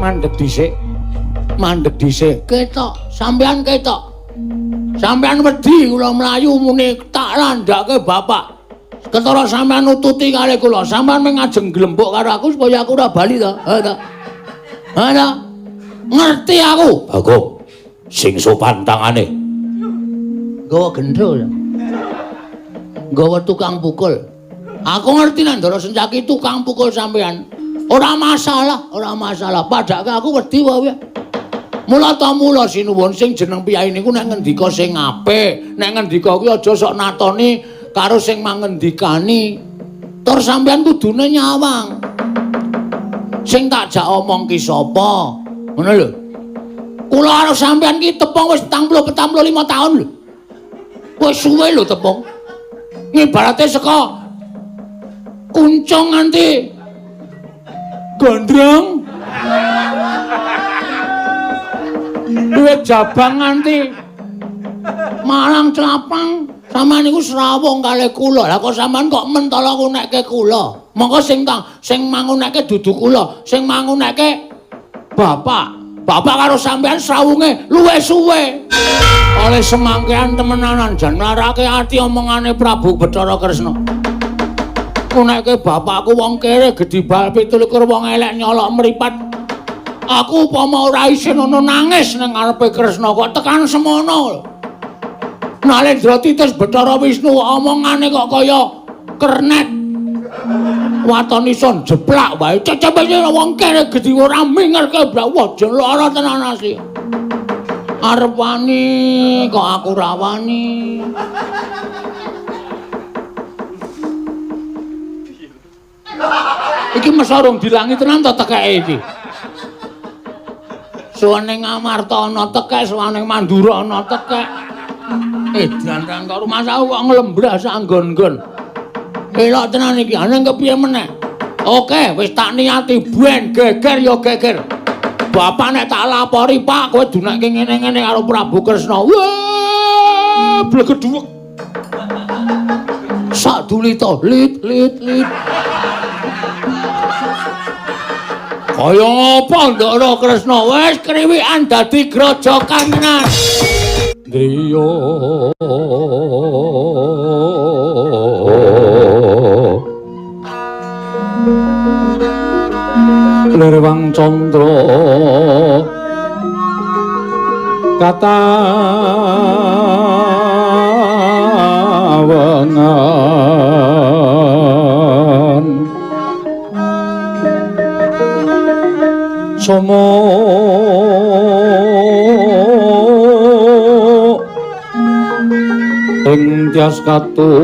Mandheg dhisik. Mandheg dhisik. Ketok, sampean ketok. Sampean wedi kula mlayu muni tak landhake bapak. Ketara sampean nututi kali kula, sampean mung ngajeng glembuk karo aku supaya aku ora bali to. Ha to. Ha to. Ngerti aku. Bagong. Sing sopan tangane. Nggawa gendro. Nggawa tukang pukul. Aku ngerti nek Ndara Sencaki tukang pukul sampean. Ora masalah, ora masalah. Padake aku wedi wae. Mula ta mula sinuwun sing jeneng piyai niku nek ngendika sing apik, nek ngendika kuwi aja sok natoni karo sing mangendikani. Tur sampean kudune nyawang. Sing tak jak omong ki sapa? Ngono lho. Kula karo sampean ki tepung wis 45 taun lho. Wis suwe lho tepung. Ngibarate saka kuncung nganti gondrong. Duwe jabang nganti Malang Clapang. Sampeyan niku srawung kalih kula. Lah kok sampean kok mentala ngunekke kula? Monggo sing sing mangunekke dudu kula, sing mangunekke bapak. Bapak karo sampean srawunge luwih suwe. Oleh semangkean temenanan jan nglarake ati omongane Prabu Bathara Kresna. Ngunekke bapakku wong kere gedhi bal 27 wong elek nyolok mripat. Aku upama ora isin ana nangis ning ngarepe Kresna kok tekan semono. Nalendra titis Bathara Wisnu omongane kok kaya kernet. Waton iso jeplak wae. Cecepe wong kere gedhi ora mingerke blak. Wah, jan lara tenan asli. Arep wani kok aku ora wani. Iki mesa rung dilangi tenan to tekeke iki. Suwane Ngamarta ana tekek, suwane Mandura ana tekek. Edan kok rumangsaku kok nglembrah sak nggon-nggon. Elok tenan iki, aneh kepiye meneh? Oke, wis tak niati ben geger ya geger. Bapak nek tak lapori, Pak, kowe dunekke ngene-ngene karo Prabu Kresna. Wah, blegedhuwek. Sak dulita, lit lit lit. Kaya ngapa Ndara Kresna wis kriwikan dadi grojokan tenan. Driya Lirwang Candra katawengan somo ing tias katuritan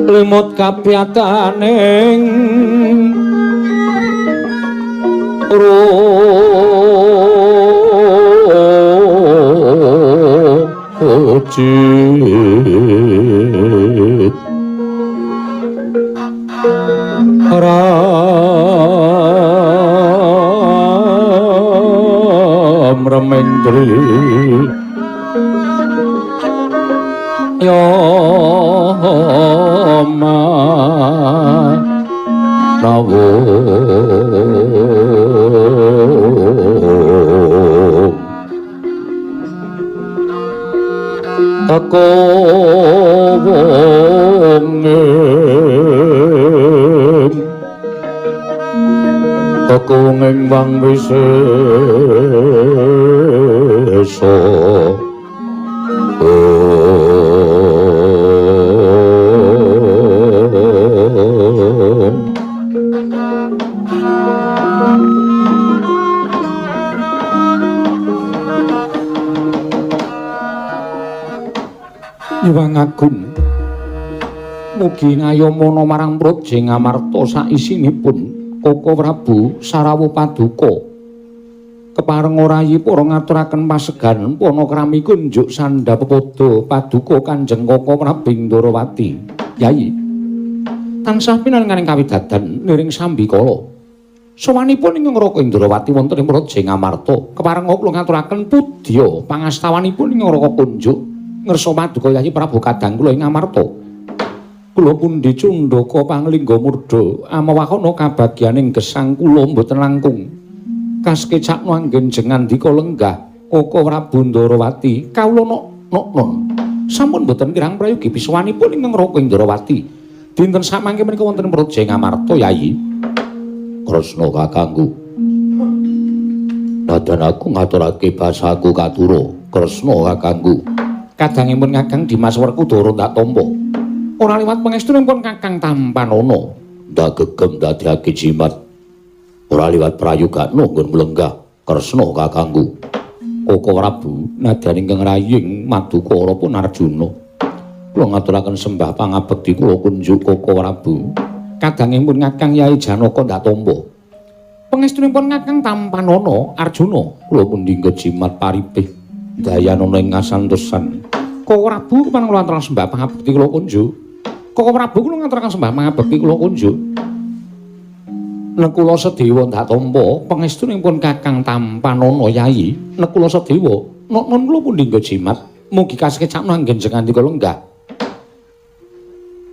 limut kapiyataning rucit ram remendri ya ma nawo teko wonge teko wonging wang wisesa. Hyang Agung mugi ngayomana marang Praja Ngamarta saisinipun Koko Prabu Sarawu Paduka kepareng rayi para ngaturaken pasegan panakrami kunjuk sandha pepada Paduka Kanjeng Koko Prabu Ndorowati. Yayi tansah pinanganing kawidadan niring sambikala sowanipun ing Raka Indrawati wonten ing Praja Ngamarta kepareng kula ngaturaken pudya pangastawanipun ing Raka Kunjuk. Ngersa paduka Yayi Prabu kadang kula ing Ngamarta. Kula pundi cundaka panglingga murda amawakana kabagyaning gesang kula mboten langkung. Kaskecakno anggen jengandika lenggah Koko Prabu Ndarawati kawula nok-non. Sampun mboten kirang prayogi pisuwanipun ingkang Raka Indrawati. Dinten samangke menika wonten Praja Ngamarta Yayi. Kresna kakangku. Nadan aku ngaturake basaku katura. Kresna kakangku. Kadangipun Kakang Dimas Werkudara ndak tampa. Ora liwat pangestunipun Kakang Tampanana. Ndak gegem dadekake jimat. Ora liwat prayogakno nggon mlenggah. Kresna kakangku. Koko Prabu nadyan ingkang raying madukara pun Arjuna. Kula ngaturaken sembah pangabekti kula kunjuk Koko Prabu. Kadangipun Kakang Yai Janaka ndak tampa. Pangestunipun Kakang Tampanana Arjuna, kula pundi jimat paripih dayanana ing kasantosan. Koko Prabu kepareng kula aturaken sembah pangabekti kula kunjuk. Koko Prabu kula ngaturaken sembah pangabekti kula kunjuk. Nekula Sedewa ndak tampa pangestunipun Kakang Tampanana Yayi. Nekula Sedewa, nok-non kula pundi jimat mugi kasekecakno anggen jengandika lenggah.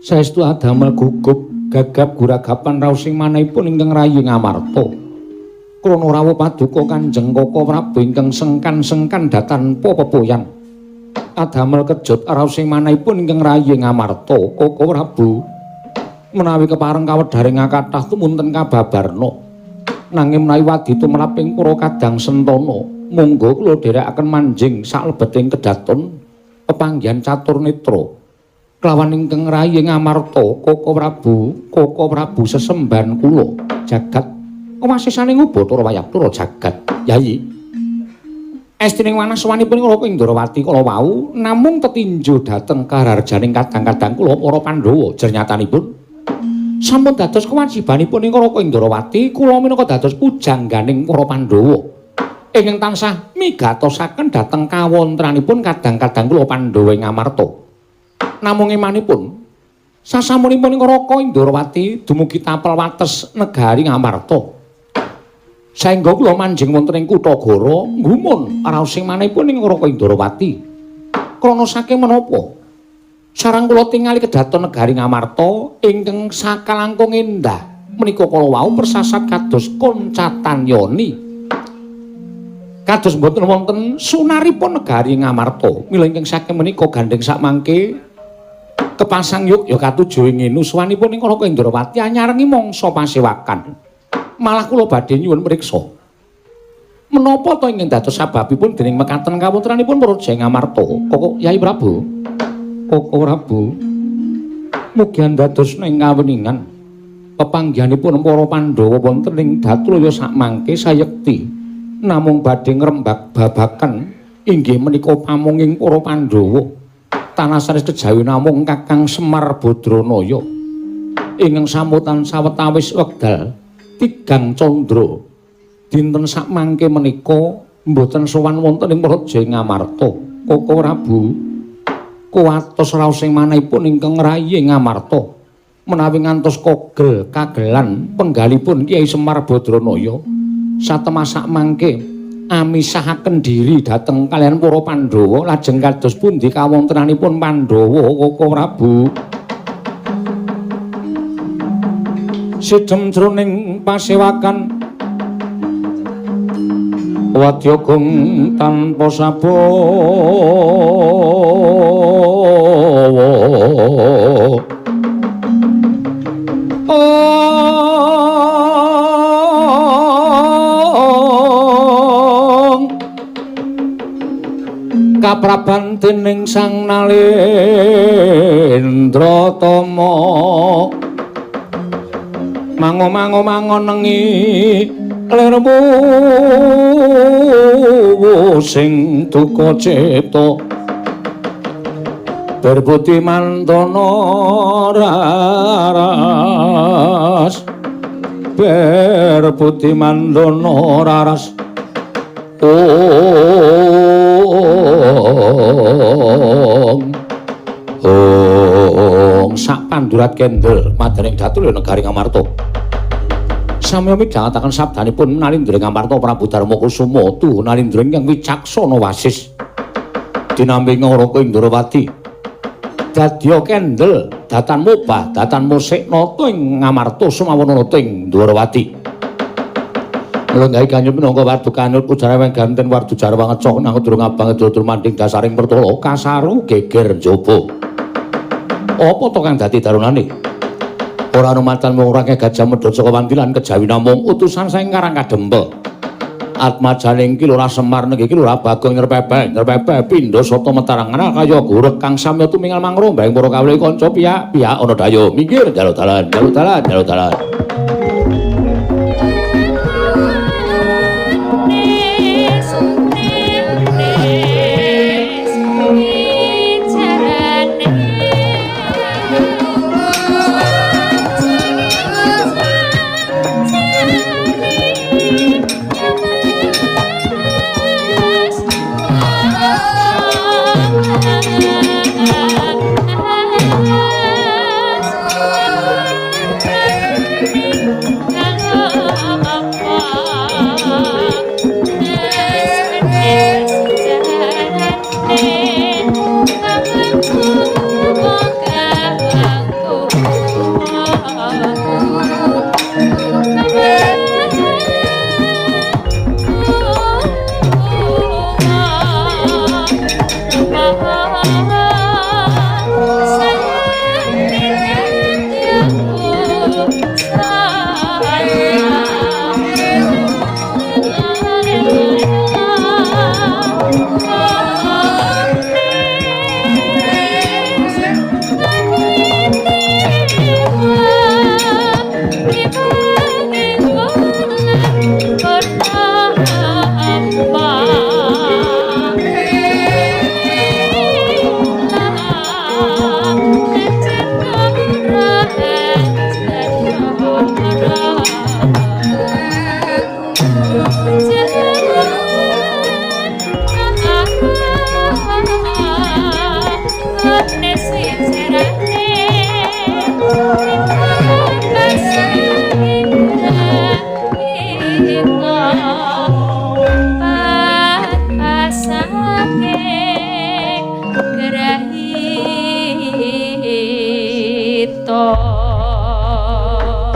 Saestu adamel gugup gagap guragapan raos ing manahipun ingkang rayi Ngamarta. Krana rawuh paduka Kanjeng Koko Prabu ingkang sengkan-sengkan datanpa pepoyan. Adamel kejut raos ing manahipun ingkang rayi Ngamarta. Koko Prabu menawi kepareng kawedharing kathah tumunten kababarna. Nanging menawi wadi tumraping para kadang sentana, monggo kula dherekaken manjing saklebeting kedaton pepanggihan catur netra. Kelawan ingkang rayi Ngamarta, Koko Prabu, Koko Prabu sesembahan kula jagat kewasisaning Ubathara Wayabdara jagat. Yayi, estining wanaswanipun Raka Indrawati kala wau namung tetinju dhateng kararjaning kadang-kadang kula para Pandhawa. Jernyatanipun sampun dados kewajibanipun ing Raka Indrawati kula minangka dados pujangganing para Pandhawa ingkang tansah migatosaken dhateng kawontranipun kadang-kadang kula Pandhawa ing Ngamarta. Namung emanipun sasampunipun ing Raka Indrawati dumugi tapel wates negari Ngamarta. Saengga kula manjing wonten ing kutha Gara nggumun raos ing manahipun ing Raka Indrawati. Krana saking menapa sareng kula tingali kedaton negari Ngamarta ingkang sakalangkung endah menika kala wau persasat kados koncatan yoni. Kados mboten wonten sunaripun negari Ngamarta. Mila ingkang saking menika gandheng sakmangke kepasang yuk ya katuju ing nuswanipun ing Raka Indrawati anyarengi mangsa pasewakan. Malah kula badhe nyuwun mriksa. Menapa to ingkang dados sababipun dening mekaten kawontenanipun Praja Ngamarta? Koko Yai Prabu. Koko Prabu. Mugi dados ing kaweningan pepanggihanipun para Pandhawa wonten ing Datulaya sakmangke sayekti namung badhe ngrembak babakan inggih menika pamunging para Pandhawa. Tanah sanes kejawi namung Kakang Semar Badranaya ingkang samutan sawetawis wekdal tigang candra dinten sakmangke menika mboten sowan wonten ing Praja Ngamarta. Koko Prabu kuwatos raos ing manahipun ingkang rayi Ngamarta menawi ngantos kogel kagelan penggalipun Kyai Semar Badranaya satemah sakmangke amisahaken diri dhateng kaliyan para Pandhawa lajeng kados pundi kawontenanipun Pandhawa Koko Prabu. Sidhem jroning pasewakan wadya gong tanpa sabawa. Kapraban dening Sang Nalendra Tama mango-mango mangonengi lirmu sing duka cipta berbuti mantana raras berbuti mandana raras. Ong ong sak pandurat kendel madyaning Datulaya negari Ngamarta. Samya midhangetaken sabdanipun Nalindra Ngamarta Prabu Darma Kusuma tuhu Nalindra ingkang wicaksana wasis. Dinampi ngoro ing Ndrawati. Dadya kendel datan mubah datan musik nata ing Ngamarta sumawana nata ing Ndrawati. Mlenggahi kanyut minangka wardu kanyut ujarane ganten wardu jarwa ngecok nang durung abang durung manding dasaring pertala kasaru geger njaba. Apa to kang dadi darunane? Ora ana matan mung ora gajah medhot saka wantilan kejawi namung utusan saking Karang Kadempel. Atmajaning ki Lurah Semar niki ki Lurah Bagong nyerpepe nyerpepe pindha sata metarangan kaya gurek kang samya tumingal mangrombaing para kawula kanca piyak-piyak ana dayo minggir njaluk dalan njaluk dalan njaluk dalan.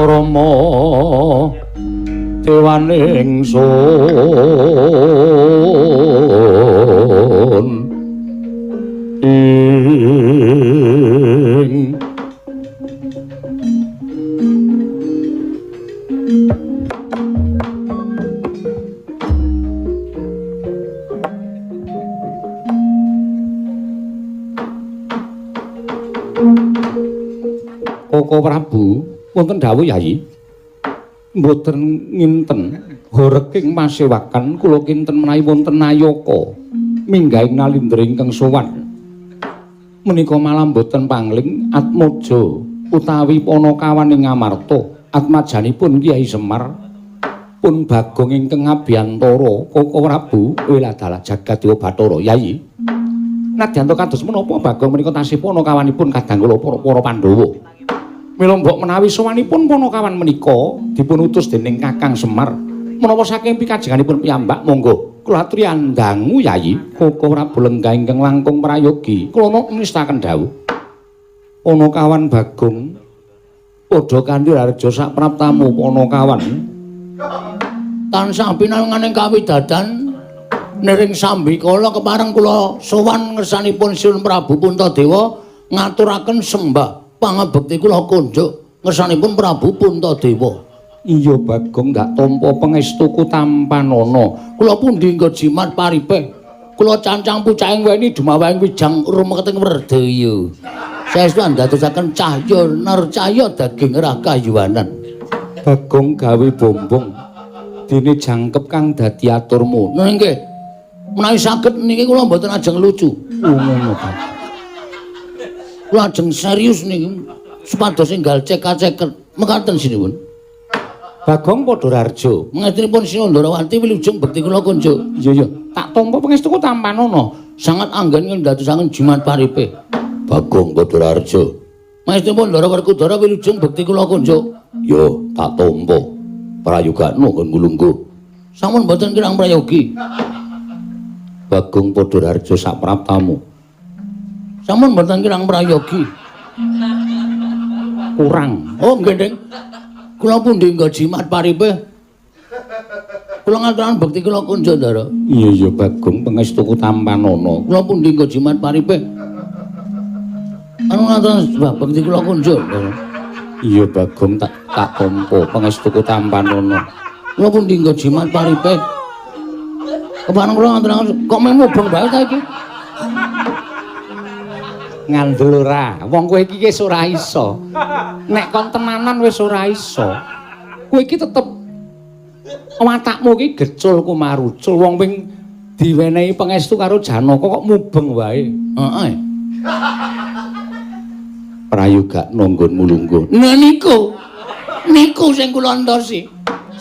Rama dewaning sun ing Koko Prabu wonten dawuh Yayi mboten nginten horeking masewakan kula kinten menawi wonten nayaka minggahing nalindra ingkang sowan menika malah mboten pangling atmaja utawi panakawan ing Ngamarta atmajanipun Kyai Semar pun Bagong ingkang ngabiyantara Koko Prabu weladalah jagat dewa Bathara Yayi nadyan kados menapa Bagong menika tasih panakawanipun kadang kula para Pandhawa. Mila mbok menawi sowanipun panakawan menika dipun utus dening Kakang Semar menapa saking pikajenganipun piyambak monggo kula aturi andangu Yayi Koko Prabu lenggah ingkang langkung prayogi kula nistaken dawuh panakawan Bagong padha kanthi harja sak praptamu panakawan tansah pinanganing kawidadan niring sambikala kepareng kula sowan ngersanipun Sinuwun Prabu Puntadewa ngaturaken sembah pangabekti kula kunjuk ngersanipun Prabu Puntadewa. Iya Bagong ndak tampa pangestuku tampanana. Kula pundi nggo jimat paripeh. Kula cancang pucaking weni dumawahing wijang rumeketing werdaya. Saestu andadosaken cahya narcaya daging rakayuwanan. Bagong gawe bombong dene jangkep kang dadi aturmu. Nggih. Menawi saged niki kula mboten ajeng lucu. Ngono Bagong. Kula ajeng serius niki supados enggal cekak-ceket mekaten sinuwun. Bagong padha rarjo. Mengestunipun Sinuwun Ndrawati wilujeng bekti kula kunjuk. Iya iya, tak tampa pangestuku tampanana. Sangat anggen ngendadosaken jimat paripe. Bagong padha rarjo. Mengestunipun Ndara Werkudara wilujeng bekti kula kunjuk. Yo, tak tampa. Prayogakno nggon ngulungguh. Sampun mboten kirang prayogi. Bagong padha harja sak praptamu. Sampun mboten kirang prayogi. Kurang. Oh nggih, Ding. Kula pundi nggo jimat paripe? Kula ngaturaken bekti kula kunja, Ndara. Iya iya Bagong, pangestuku tampanana. Kula pundi nggo jimat paripe? Anu ngaturaken bekti kula kunja, Ndara. Iya Bagong, tak tampa pangestuku tampanana. Kula pundi nggo jimat paripe? Kepareng kula ngaturaken kok mung mubeng bae ta iki? Ngandel ora. Wong kowe iki wis ora iso. Nek kon tenanan wis ora iso. Kowe iki tetep watakmu iki gecul kumarucul. Wong ping diwenehi pangestu karo Janaka kok mubeng wae. Heeh. Prayogakno nggonmu lungguh. Nah niku. Niku sing kula entosi.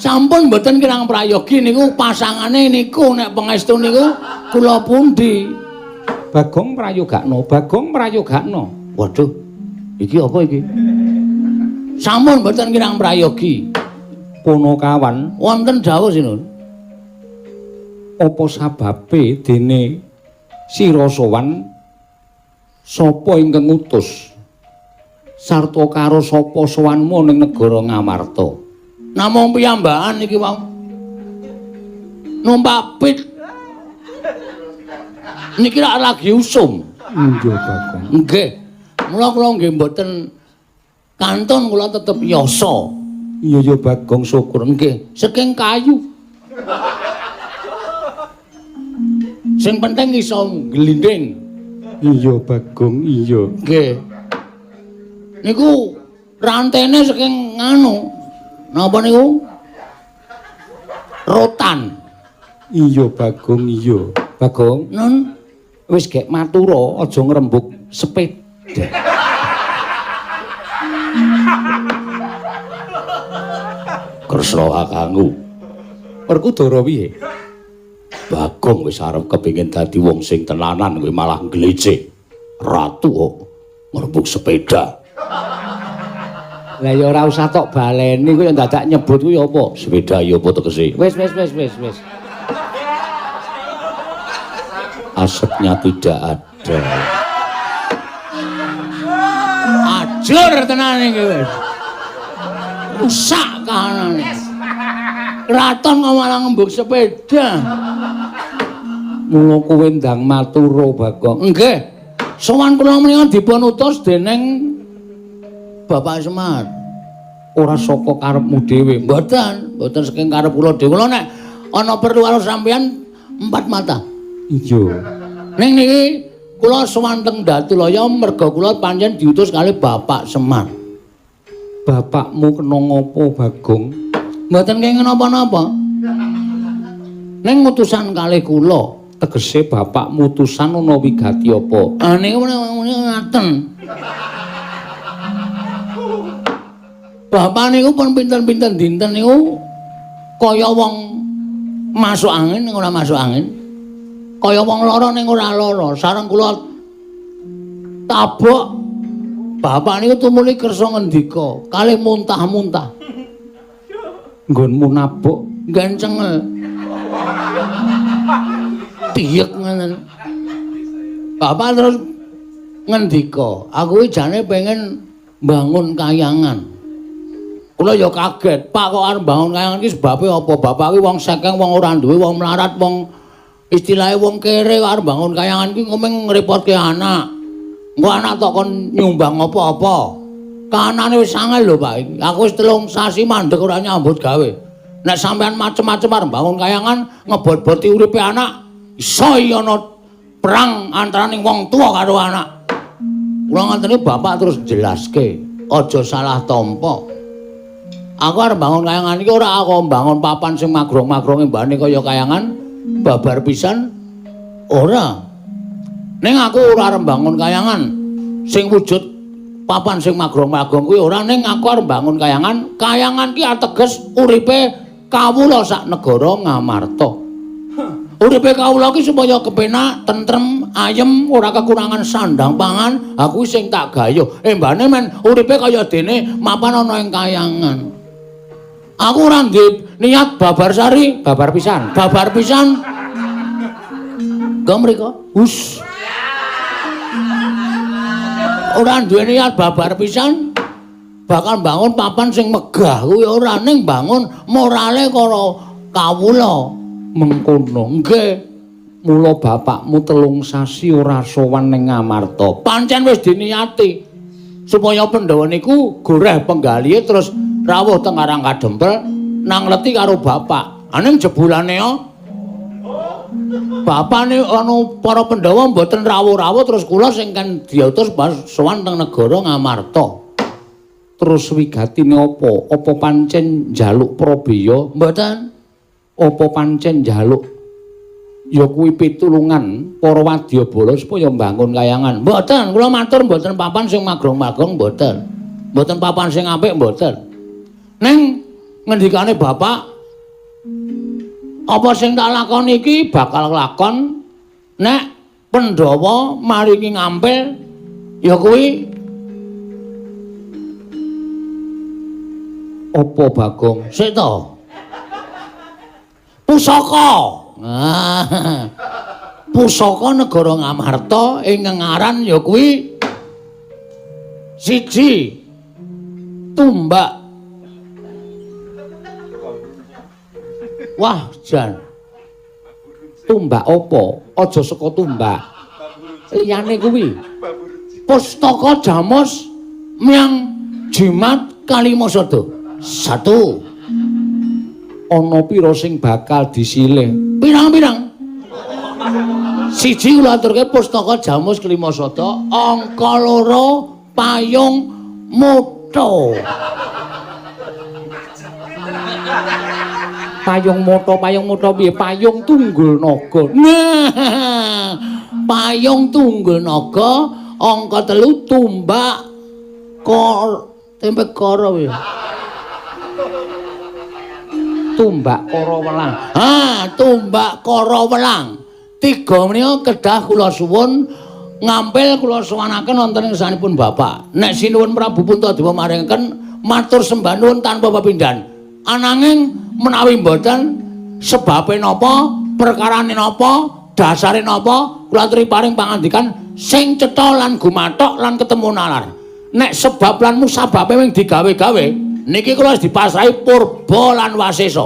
Sampun mboten kirang prayogi niku pasangane niku nek pangestu niku kula pundi. Bagong prayogakno, Bagong prayogakno. Waduh. Iki apa iki? Sampun mboten kirang prayogi. Punakawan wonten dawuh sinun. Apa sababe dene sira sowan sapa ingkang ngutus sarta karo sapa sowanmu ning negara Ngamarta? Namung piyambakan iki wau. Numpak pit. Niki lak lagi usum. Nggih, Bagong. Nggih. Mula kula nggih mboten kantun, kula tetep yasa. Iya ya Bagong, syukur. Nggih, saking kayu. Sing penting iso glinding. Iya Bagong, iya. Nggih. Niku rantene saking nganu. Napa niku? Rotan. Iya Bagong, iya. Bagong, nun wis gek matura aja ngrembug sepeda. Kresna kakangku. Werkudara piye? Bagong wis arep kepengin dadi wong sing tenanan kowe malah ngleceh. Ratu kok ngrembug sepeda. Lah ya ora usah tok baleni kowe dadak nyebut kuwi apa? Sepeda ya apa tegese? Wis wis wis wis wis. Asapnya tidak ada. Ajur tenan iki wis. Rusak kahanane. Kraton kok malah ngembug sepeda. Mula kowe ndang matura Bagong. Nggih. Sowan kula menika dipun utus dening Bapak Semar. Ora saka karepmu dhewe. Mboten, mboten saking karep kula dhewe. Kula nek ana perlu karo sampeyan empat mata. Iya. Ning niki kula sowan teng Datulaya merga kula pancen diutus kali Bapak Semar. Bapakmu kena ngopo Bagong? Mboten kenging napa-napa. Ning ngutusan kalih kula. Tegese bapakmu utusan ana wigati apa? Ah niku ngaten. Bapak niku pun pinten-pinten dinten niku kaya wong masuk angin ning ora masuk angin. Kaya wong lara ning ora lara. Sareng kula tabok bapak niku tumuli kersa ngendika kalih muntah-muntah. Nggonmu nabok nggen cengel. Piyek ngoten. Bapak terus ngendika, aku iki jane pengen bangun kayangan. Kula ya kaget, Pak kok arep bangun kayangan iki sebabe apa? Bapak iki wong sekeng, wong ora duwe, wong melarat, wong istilahe wong kere kok arep bangun kayangan iki ngomong ngrepotke anak. Engko anak tok kon nyumbang apa-apa. Kahanane wis angel lho, Pak. Aku wis 3 sasi mandeg ora nyambut gawe. Nek sampean macem-macem arep bangun kayangan ngebot-boti uripe anak, iso ana perang antaraning wong tuwa karo anak. Kula ngoten iki bapak terus jelaske, aja salah tampa. Aku arep bangun kayangan iki ora aku bangun papan sing magrong-magrong mbane kaya kayangan babar pisan ora. Ning aku ora arep bangun kayangan sing wujud papan sing magrong-magrong kuwi ora, ning aku arep bangun kayangan. Kayangan ki ateges uripe kawula sak negara Ngamarta. Uripe kawula ki supaya kepenak, tentrem, ayem, ora kekurangan sandang pangan, aku sing tak gayuh. Embane men uripe kaya dene mapan ana ing kayangan. Aku ora ndek niat babar sari, babar pisan, babar pisan. Go mriko. Hus. Ora duwe niat babar pisan bakal bangun papan sing megah kuwi ora, ning bangun morale karo kawula. Mengkono. Nggih. Mula bapakmu 3 sasi ora sowan ning Ngamarta. Pancen wis diniati supaya Pandhawa niku goreh penggalihe terus rawuh teng Karang Kadempel nang leti karo bapak. Aning jebulane bapane ana para Pandhawa mboten rawuh-rawuh terus kula sing kan diutus pas sowan teng negara Ngamarta. Terus wigatine apa? Apa pancen njaluk prabeya? Mboten. Apa pancen njaluk ya kuwi pitulungan para wadyabala supaya mbangun kayangan? Mboten, kula matur mboten papan sing magrong-magrong mboten. Mboten papan sing apik mboten. Ning ngendikane bapak, apa sing tak lakoni iki bakal lakon nek Pandhawa maringi ngampil ya kuwi apa Bagong? Sik to. Pusaka. Ah, pusaka negara Ngamarta ingkang aran ya kuwi siji tumbak. Wah, jan. Tumbak apa? Aja saka tumbak. Liyane kuwi. Pustaka Jamus miang jimat Kalimasada. 1. Ana pira sing bakal disilih? Pirang-pirang. Siji kula aturke pustaka Jamus Kalimasada, angka 2 payung motho. Payung motho, payung motho piye? Payung tunggul naga. Nah, payung tunggul naga, angka 3 tumbak kor tempe koro piye? Tumbak kara welang. Ha, tumbak kara welang. 3 menika kedah kula suwun ngampil kula suwanaken wonten ing sanipun bapak. Nek sinuwun Prabu Puntadewa maringaken matur sembah nuwun tanpa pepindhan. Ananging menawi mboten sebabe napa, perkarane napa, dasare napa, kula aturi paring pangandikan sing cetha lan gumathok lan ketemu nalar. Nek sebab lan musababe mung digawe-gawe, niki kula wis dipasrahi purba lan wasesa.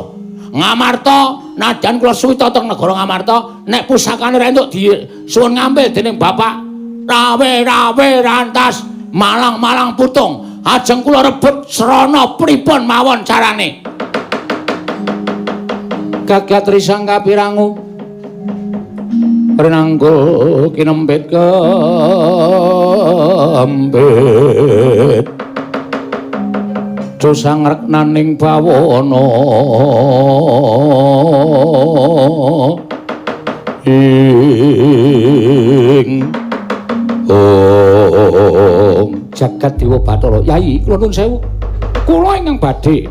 Ngamarta nadyan kula suwita teng negara Ngamarta, nek pusakane ra entuk disuwun ngampil dening bapak, rawe-rawe rantas malang-malang putung, ajeng kula rebut srana pripun mawon carane. Gagat risang kapirangu renanggul kinempit kempit dosang reknaning bawana ing ong jagat dewa Bathara. Yai, kula nuwun sewu, kula ingkang badhe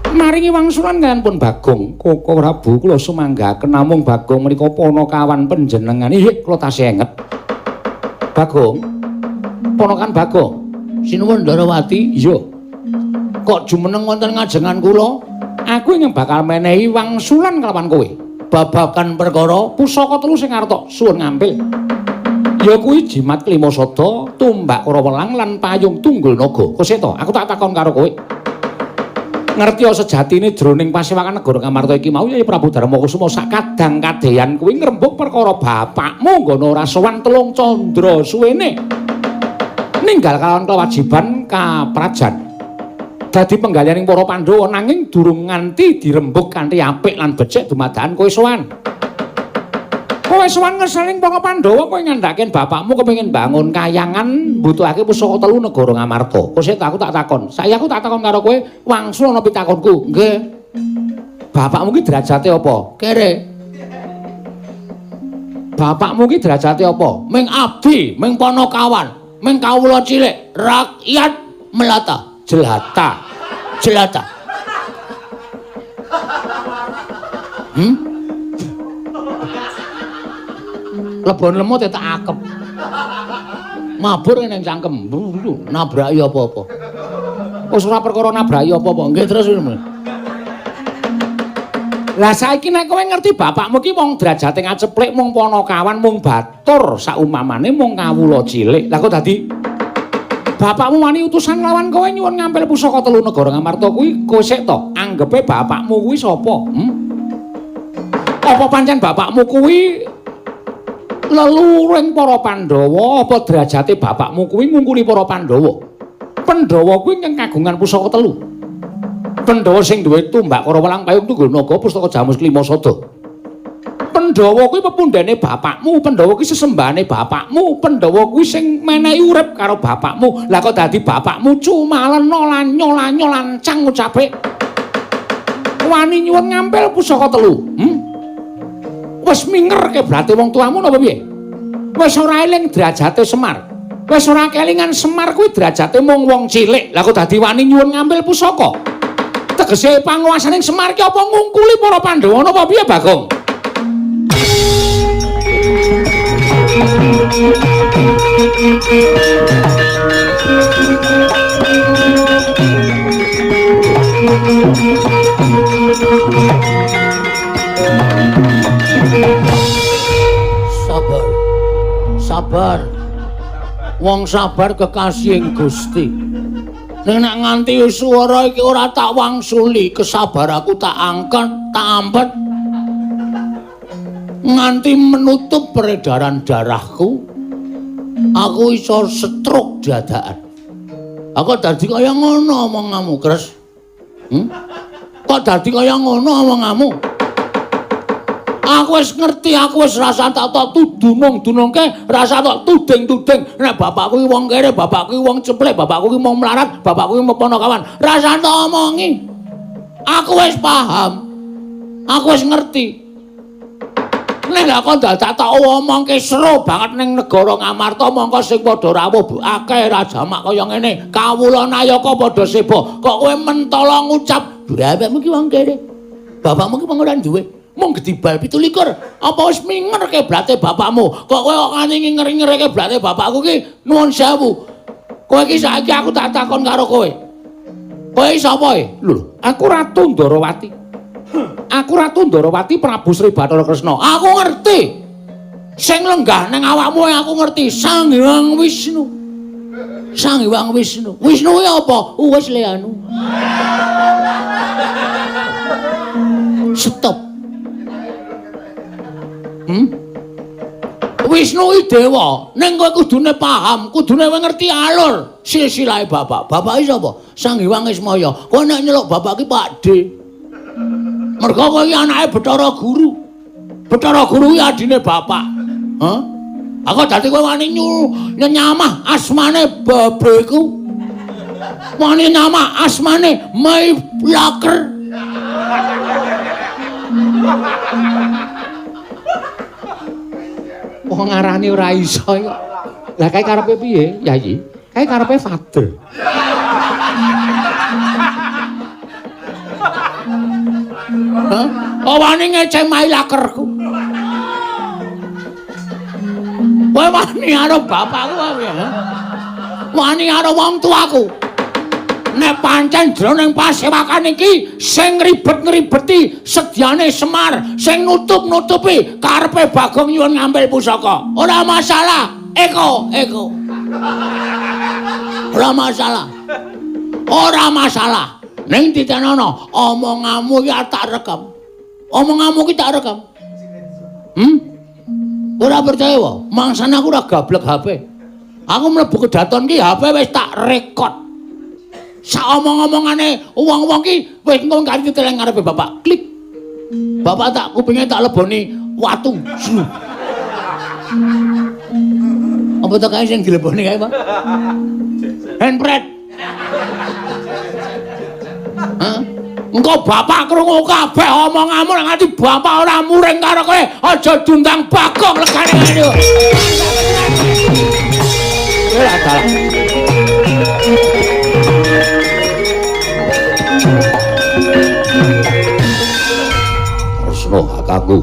maringi wangsulan kaliyan pun Bagong Koko Prabu. Kula sumanggaken namung Bagong menika ponokawan panjenengan. Inggih, kula tasih enget. Bagong, ponokan Bagong. Sinuwun Ndarawati. Iya. Kok jumeneng wonten ngajengan kula? Aku ingkang bakal menehi wangsulan kelawan kowe babagan perkara pusaka telu sing arep tok suwun ngampil. Ya kuwi jimat Klimasada, tumbak kara welang lan payung tunggul naga. Koseta, aku tak takon karo kowe. Ngerti sejatine jroning pasewakan negara Ngamarta iki mau Yai Prabu Darmakusuma sak kadang kadeyan kuwi ngrembug perkara bapakmu nggono ora sowan 3 candra suwene. Ninggal kalawan kewajiban kaprajan. Dadi penggalianing para Pandhawa nanging durung nganti dirembug kanthi apik lan becik dumadakan kowe sowan. Kowe sowan ngesaning para Pandhawa kowe ngandhake bapakmu kepengin bangun kayangan mbutuhake pusaka telu negara Ngamarta. Kok aku tak takon. Saiki aku tak takon karo kowe wangsul ana pitakonku. Nggih. Bapakmu ki derajate apa? Kere. Bapakmu ki derajate apa? Ming abdi, ming panakawan, ming kawula cilik, rakyat melata. Jelata. Jelata. Lebon lemut tak akep. Mabur ning cangkem, nabraki apa-apa. Wis ora perkara nabraki apa-apa. Nggih terus. Lah saiki nek kowe ngerti bapakmu ki wong derajate ngaceplik mung panakawan mung batur saumpamane mung kawula cilik. Lah kok dadi bapakmu wani utusan lawan kowe nyuwun ngampil pusaka telu negara Ngamarta kuwi kowe sik to anggepe bapakmu kuwi sapa? Apa pancen bapakmu kuwi leluhuring para Pandhawa apa derajate bapakmu kuwi ngungkuli para Pandhawa? Pandhawa kuwi ingkang kagungan pusaka telu. Pandhawa sing duwe tumbak Kara Welang Payung Tunggul Naga Pustaka Jamus Klima Sada. Pandhawa kuwi pepundhene bapakmu, Pandhawa kuwi sesembahane bapakmu, Pandhawa kuwi sing menehi urip karo bapakmu. Lah kok dadi bapakmu cumalena lanyo-lanyo lancang ucape. Wani nyuwun ngampil pusaka telu. Wis minger kebrate wong tuamu napa piye? Wis ora eling derajate Semar. Wis ora kelingan Semar kuwi derajate mung wong cilik. Lah kok dadi wani nyuwun ngampil pusaka? Tegese panguwasaning Semar ki apa ngungkuli para Pandhawa napa piye Bagong? Sabar. Sabar. Wong sabar kekasihing Gusti. Ning nek nganti swara iki ora tak wangsuli, kesabaraku tak angkat, tak ampet. Nganti menutup peredaran darahku, aku iso stroke dadakan. Aku dadi kaya ngono omonganmu, Kres. Kok dadi kaya ngono omonganmu? Aku wis ngerti, aku wis rasa tak tok tudunung-dunungke, rasa tok tuding-tuding. Nek bapakku iki wong kere, bapakku iki wong ceplek, bapakku iki wong melarat, bapakku iki ponokawan. Rasa tak omongi. Aku wis paham. Aku wis ngerti. Nek lha kok dadak tak omongke seru banget ning negara Ngamarta mongko sing padha rawuh akeh rajamak kaya ngene. Kawula nayaka padha seba. Kok kowe mentala ngucap, bapakmu iki wong kere. Bapakmu iki wong ora duwe. Mung gedibal 27. Apa wis minger keblate bapakmu? Kok kowe kok nganti nginger-nginger keblate bapakku ki nuwun sewu. Kowe iki saiki aku tak takon karo kowe. Kowe sapa e? Lho, aku Ratu Ndorowati. Aku Ratu Ndorowati Prabu Sri Bathara Kresna. Aku ngerti. Sing lenggah ning awakmu aku ngerti. Sang Hyang Wisnu. Sang Hyang Wisnu. Wisnu kuwi apa? Wis le anu. Stop. Wisnu iki dewa, ning kowe kudune paham, kudune kowe ngerti alur silsilahe bapak. Bapak iki sapa? Sang Hyang Ismaya. Kowe nek nyeluk bapak iki Pak D. Mergo kowe iki anake Bathara Guru. Bathara Guru iki adine bapak. Hah? Aku dadi kowe wani nyamah asmane babeku. Wani nyamah asmane Mai Laker. Wong ngarani ora iso kok. Lah kae karepe piye, Yayi? Kae karepe father. Hah? Oh wani ngeceh Mai Lakerku. Kowe wani karo bapakku apa ya? Wani karo wong tuaku. Nek pancen jroning pasewakan iki sing ribet-ngribeti sedyane Semar, sing nutup-nutupi karepe Bagong nyuwun ngambil pusaka. Ora masalah, Eko, Eko. Ora masalah. Ora masalah. Ning titenono, omonganmu iki tak rekam. Omonganmu iki tak rekam. Ora percaya wae, mangsane aku ora gablek HP. Aku mlebu kedaton ki HP wis tak rekod. Sak omong-omongane wong-wong ki wis engko kari diteleng ngarepe bapak. Klik. Bapak tak kupinge tak leboni watu. Apa to kae sing dileboni kae, Pak? Handpret. Hah? Engko bapak krungu kabeh omonganmu nek nganti bapak ora muring karo kowe, aja diundang Bagong legane ngene. Ora dalah. Kresna kakangku.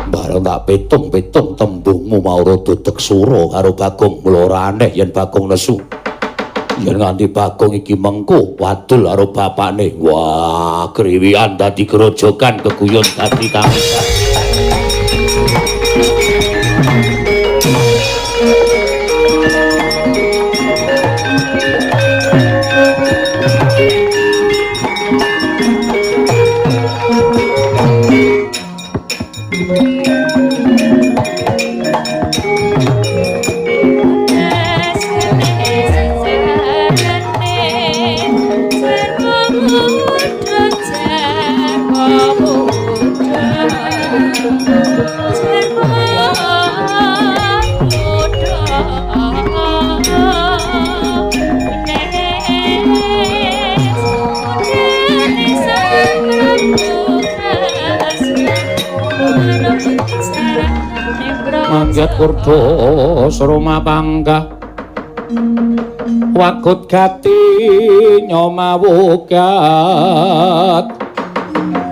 Bareng tak pitung-pitung tembungmu mau rada deksura karo Bagong, mula ora aneh yen Bagong nesu. Yen nganti Bagong iki mengko wadul karo bapakne. Wah, kriwian dadi grojogan, keguyon dadi tangisan. Manjat kurdo sroma pangkah wagut gati nyomawugat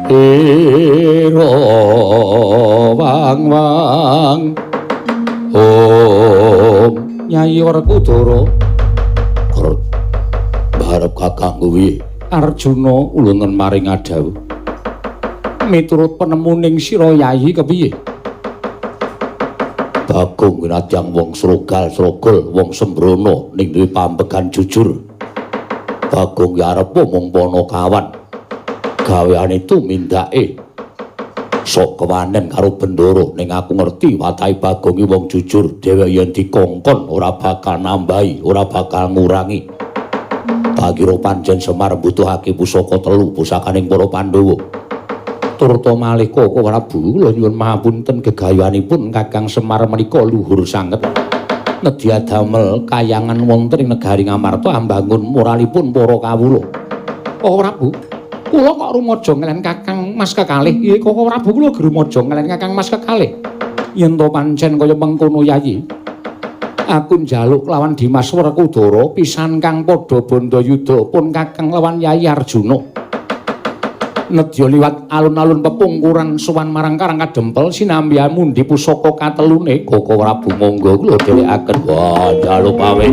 ira wang wang. Om Nyai Werkudara barep kakang kuwi Arjuna ulunten maring adhawuh miturut penemuning sira Yayi kepiye? Bagong winatyan wong srogal-srogol, wong sembrono ning duwe pambegan jujur. Bagong ya arep mung ponokawan. Gaweane tumindake sok kewanen karo Bendoro, ning aku ngerti watake Bagong iki wong jujur, dheweke yen dikongkon ora bakal nambahi, ora bakal ngurangi. Tak kira pancen Semar mbutuhake pusaka telu pusakaning para Pandhawa. Turta malih Koko Prabu, kula nyuwun mahapunten gegayanipun Kakang Semar menika luhur sanget. Nedya damel kayangan wonten ing negari Ngamarta ambangun moralipun para kawula. Koko Prabu, kula kok rumaja ngelen Kakang Mas kekalih. Nggih Koko Prabu, kula rumaja ngelen Kakang Mas kekalih. Yen to pancen kaya mengkono Yayi, aku njaluk lawan Dimas Werkudara pisan kang padha bandayuda pun Kakang lawan Yayi Arjuna. Nedya liwat alun-alun pepungkuran sowan marang Karang Kadempel sinambi mundi pusaka katelune. Koko Prabu monggo kula dherekaken. Wah, njaluk pamit.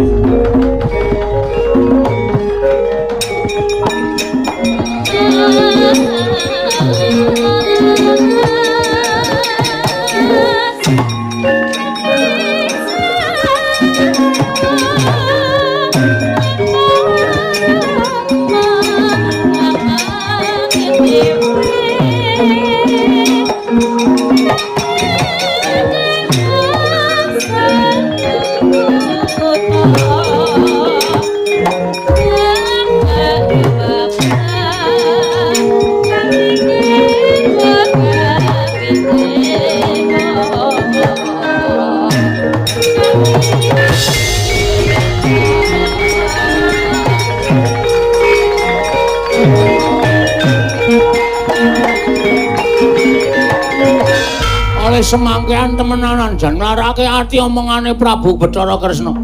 Semangkean temenanan jan nglarake ati omongane Prabu Bathara Kresna.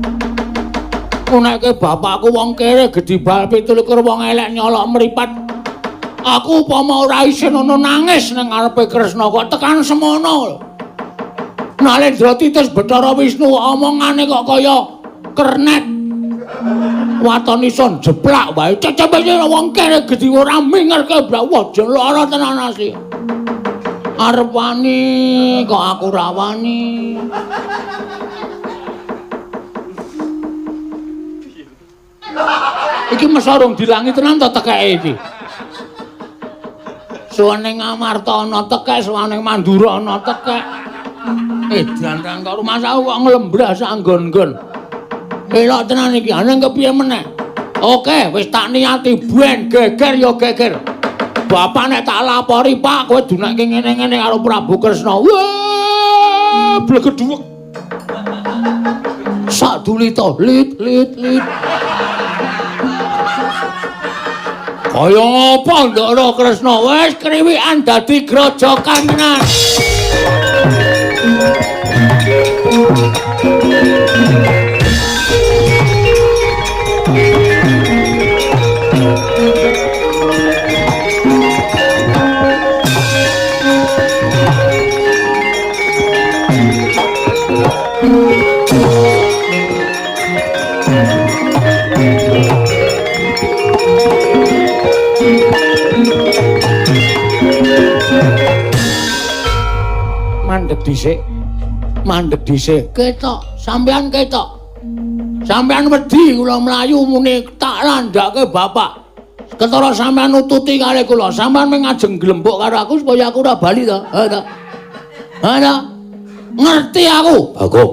Unekke bapakku wong kere gedhi bal 27 wong elek nyolok mripat. Aku upama ora isin ana nangis ning ngarepe Kresna kok tekan semono. Nalendra titis Bathara Wisnu omongane kok kaya kernet. Waton iso jeplak wae. Cecepe wong kere gedhi ora mingerke blak. Wah jan lara tenan asli. Arep wani kok aku ora wani. Iki mesa rung dilangi tenan to tekeke iki. Suwane Ngamarta ana tekek, suwane Mandura ana tekek. Edan kok rumangsaku kok nglembrah sak nggon-nggon. Elok tenan iki, aneng kepiye meneh? Oke, wis tak niati ben geger ya geger. Bapak nek tak lapori, Pak, kowe dunekke ngene-ngene karo Prabu Kresna. Wah, blegedhuwek. Sak dulita, lit lit lit. Kaya ngapa Ndara Kresna wis kriwikan dadi grojokan tenan. Mandeg dhisik. Mandeg dhisik. Ketok, sampean ketok. Sampean wedi kula mlayu muni tak landhake bapak. Ketara sampean nututi kali kula, sampean mung ngajeng glembuk karo aku supaya aku ora bali to. Ha ta. Ha ta. Ngerti aku. Bagong.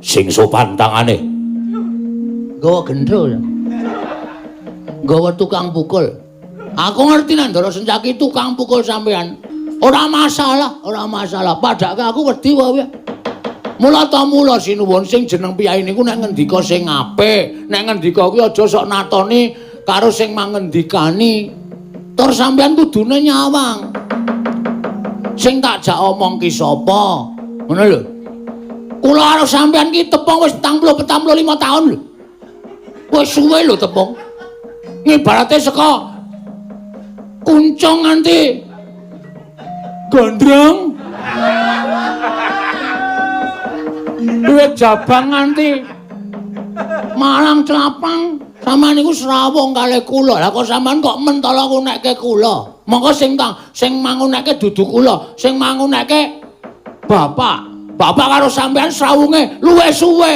Sing sopan tangane. Nggawa gendro. Nggawa tukang pukul. Aku ngerti nek Ndara Sencaki tukang pukul sampean. Ora masalah, ora masalah. Padake aku wedi wae. Mula ta mula sinuwun sing jeneng piyai niku nek ngendika sing apik, nek ngendika kuwi aja sok natoni karo sing mangendikani. Tur sampean kudune nyawang. Sing tak jak omong ki sapa? Ngono lho. Kula karo sampean ki tepung wis 45 taun lho. Wis suwe lho tepung. Ngibarate saka kuncung nganti gondrong. Duwe jabang nganti Malang Clapang. Sampeyan niku srawung kalih kula. Lah kok sampeyan kok mentala ngunekke kula? Monggo sing mangunekke dudu kula, sing mangunekke bapak. Bapak karo sampeyan srawunge luwih suwe.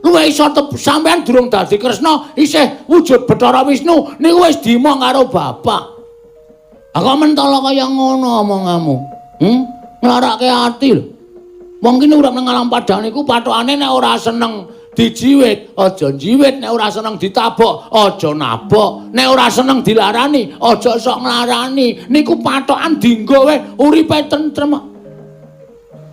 Luwih iso sampeyan durung dadi Kresna, isih wujud Bathara Wisnu niku wis dimong karo bapak. Lah kok mentala kaya ngono omonganmu? Nglarake ati lho. Wong kene urip nang alam padang niku pathokane nek ora seneng dijiwit, aja njiwit, nek ora seneng ditabok, aja nabok, nek ora seneng dilarani, aja sok nglarani. Niku pathokan dinggo wae uripe tentrem.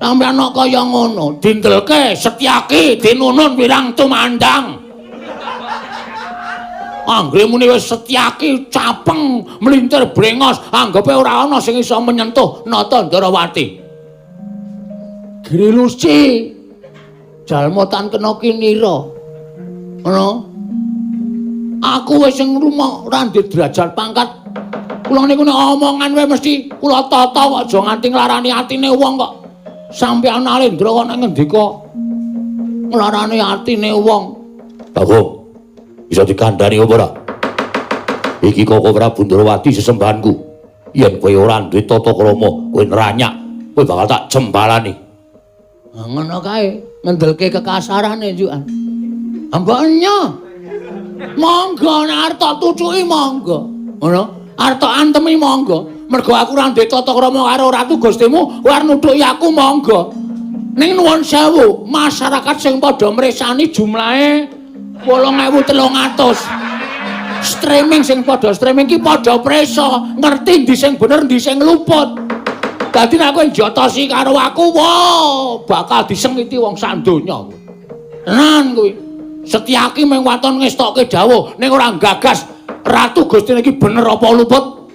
Sampeyan kok kaya ngono, dindelke Setyaki dinunun wirang tumandang. Anggere muni wis Setyaki capeng mlintir brengos, anggepe ora ana sing iso menyentuh Nata Ndarawati. Grilusi jalma tan kena kinira. Ngono. Aku wis sing rumah ora ndek derajat pangkat. Kula niku nek omongan wae mesti kula tata kok aja nganti nglarani atine wong kok. Sampeyan Alendra kok nek ngendika nglarani atine wong. Bagong, bisa dikandhani apa ora? Iki Koko Prabu Ndrawati sesembahanku. Yen kowe ora duwe tata krama, kowe nranyak, kowe bakal tak jembalani. Ngono kae, ngendelke kekasarane njukan. Amboknya. Monggo nek arep tak tucuki monggo. Ngono, arep tak antemi monggo. Mergo aku ora ndek tata krama karo ratu Gustimu, kowe arep nuthuki aku monggo. Ning nuwun sewu, masyarakat sing padha mresani jumlahe 8300. Streaming sing padha streaming ki padha presa, ngerti ndi sing bener ndi sing luput. Dadi nek kowe njotosi karo aku, wah, bakal disengiti wong sak donya. Tenan kuwi. Setyaki mung waton ngestokke dawuh ning ora gagas Ratu Gustine iki bener apa luput.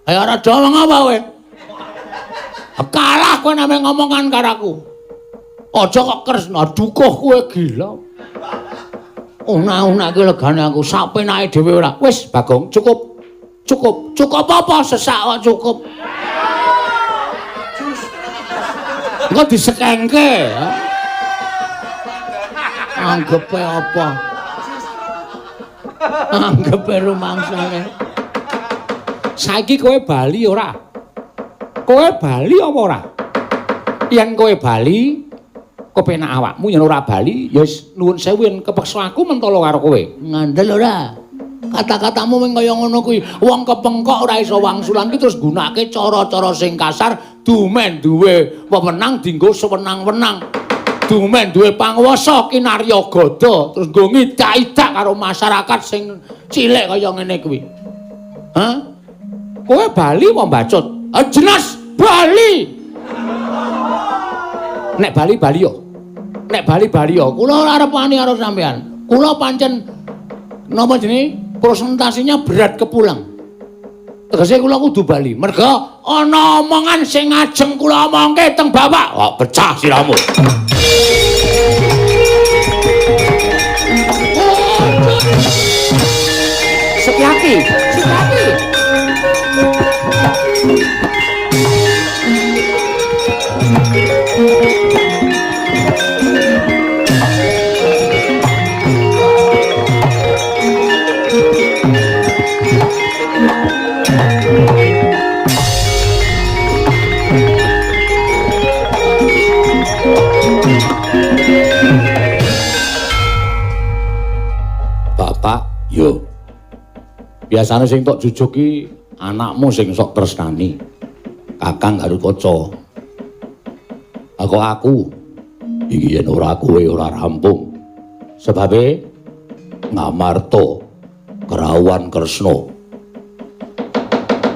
Ayo ora ngomong apa kowe? Kalah kowe nek ngomongan karo aku. Aja kok Kresna dukuh kowe gila. Una-unake legane aku sak penake dhewe ora. Wis Bagong, cukup. Cukup, cukup apa sesak kok cukup. Engko disekengke. Anggepe apa? Anggepe rumangsane. Saiki kowe bali ora? Kowe bali apa ora? Yen kowe bali, kepenak awakmu, yen ora bali, ya wis nuwun sewu yen kepeksa aku mentala karo kowe. Ngandel ora? Kata-katamu mung kaya ngono kuwi. Wong kepengkok ora iso wangsulan ki terus gunake cara-cara sing kasar, dumen duwe wewenang dienggo sewenang-wenang. Dumen duwe panguwasa kinarya gada, terus nggo ngidak-idak karo masyarakat sing cilik kaya ngene kuwi. Hah? Kowe bali apa mbacut? Ah, jelas bali. Nek bali bali yo. Nek bali bali yo. Kula ora arep wani karo sampean. Kula pancen napa jenenge? Presentasinya berat kepulang. Tegese kula kudu bali. Merga ana omongan sing ngajeng kula omongke teng bapak. Kok pecah siramu. Setyaki, Setyaki. Biasane sing tok jujuk ki anakmu sing sok tresnani. Kakang Garukaca. Aku iki yen ora kowe ora rampung. Sebabe Ngamarta kerawuhan Kresna.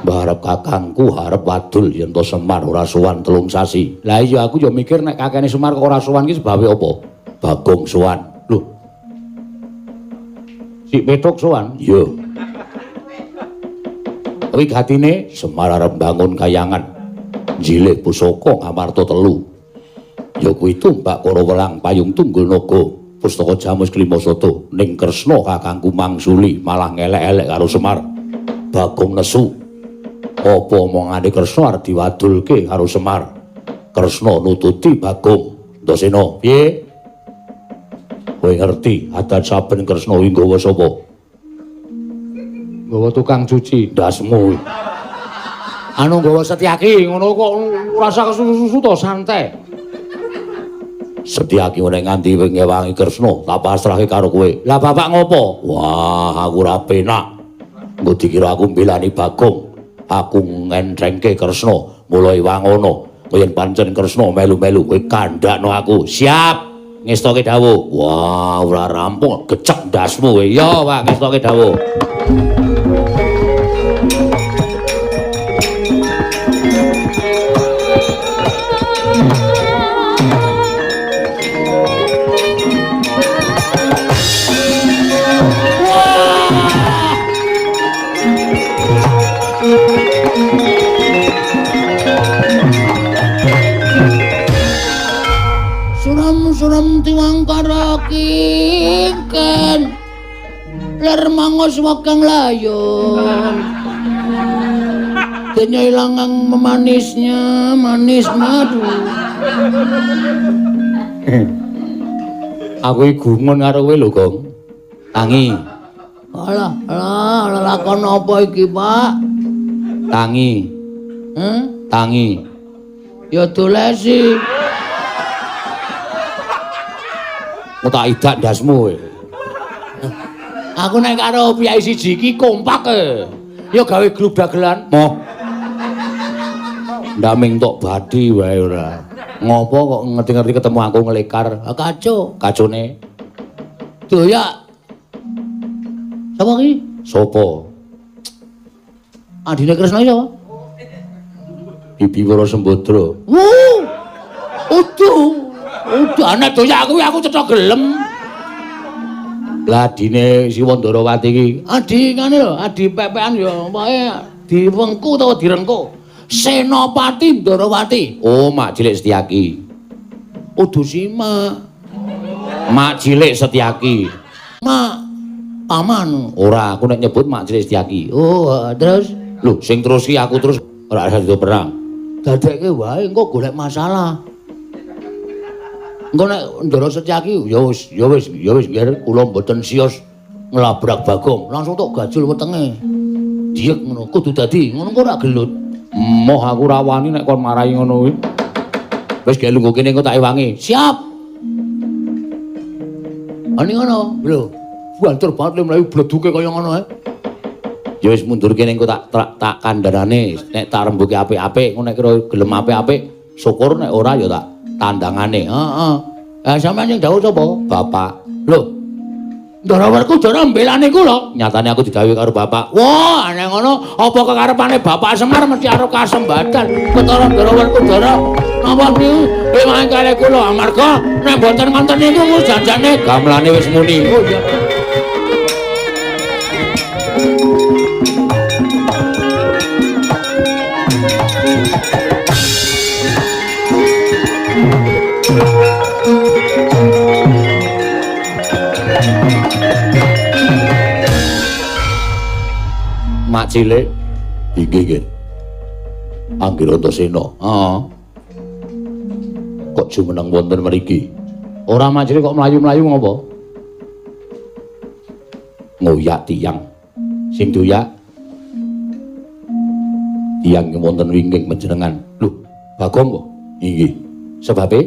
Mbarep kakangku harep wadul yen to Semar ora sowan 3 sasi. Lah iya aku ya mikir nek kakene Semar kok ora sowan ki sebabe apa? Bagong sowan. Lho. Si Petruk sowan? Iya. Wigatine Semar arep bangun kayangan. Njilih pusaka Ngamarta 3. Ya kuwi tumbak Kara Welang Payung Tunggul Naga Pustaka Jamus Klima Sata ning Kresna kakangku mangsuli malah ngelek-elek karo Semar. Bagong nesu. Apa omongane Kresna arep diwadulke karo Semar? Kresna nututi Bagong. Ndasena, piye? Kowe ngerti adat saben Kresna kuwi nggawa sapa? Nggawa tukang cuci ndasmu. Anu nggawa Setyaki ngono kok ora usah kesusu-susu to, santai. Setyaki nek nganti ngewangi Kresna tak pasrahke karo kowe. Lah bapak ngopo? Wah, aku ora penak. Engko dikira aku mbelani Bagong. Aku ngentrengke Kresna mulai wangono. Kowe yen pancen Kresna melu-melu kowe kandhakno aku. Siap. Ngestoke dawuh. Wah, ora rampung, gecek ndasmu kowe. Ya, Pak, ngestoke dawuh. Suram-suram tiwangkara kingken ler mangos wakang layon denya ilangang memanisnya manis madu. Aku iki gumun karo kowe lho, Gong. Tangi. Alah, alah, lakon apa iki, Pak? Tangi. Heh? Tangi. Ya dolesi. Tak idak ndasmu kowe. Aku nek karo piyai siji iki kompak e. Ya gawe grup dagelan. Moh. Ndaming tok bathi wae ora. Ngopo kok ngerti-ngerti ketemu aku ngelekar. Kaco. Kacone. Doyak. Sapa ki? Sopo? Adine Kresna iki sapa? Bibi Wara Sembadra. Wuh. Udu. Udah nek doyak aku aku cetha gelem. Lah adine si Wandarawati iki, adi ngene lho, adi pepekan ya pokoke diwengku utawa direngku. Senopati Ndarawati. Oh, Mak Cilik Setyaki. Udu si Mak. Mak Cilik Setyaki. Mak paman. Ora, aku nek nyebut Mak Cilik Setyaki. Oh, terus lho sing terus ki aku terus ora usah dido perang. Dadekke wae engko golek masalah. Engko nek Ndara Setyaki ya wis ya wis ya wis nggih kula mboten sios nglabrak Bagong, langsung tok gajul wetenge. Diek ngono, kudu dadi ngono kok ora gelut. Moh aku ora wani nek kon marahi ngono kuwi. Wis gawe lungguh kene engko tak ewangi. Siap. Ani ngono, lho. Banter banget le mlayu bleduke kaya ngono ae. Ya wis mundur kene engko tak tak kandhanane, nek tak rembuke apik-apik, engko nek kira gelem apik-apik, syukur nek ora ya tak tandangane. Heeh. Lah sampean sing dawuh sapa? Bapak. Lho. Ndara Werkudara mbelani kula. Nyatane aku didhawuhi karo bapak. Wah, aneh ngono, apa kekarepane Bapak Semar mesti arep kasembatan. Ketara Ndara Werkudara napa niku ewangi kalih kula amarga nek mboten ngonten niku janjane gamelane wis muni. Oh iya. Mak cilik inggih nggih. Anggir Antasena. Heeh. Kok jumeneng wonten mriki? Ora mak cilik kok mlayu-mlayu ngopo? Ngoyak tiyang. Sing doyak tiyang wonten wingking panjenengan. Lho, Bagong kok? Inggih. Sebabe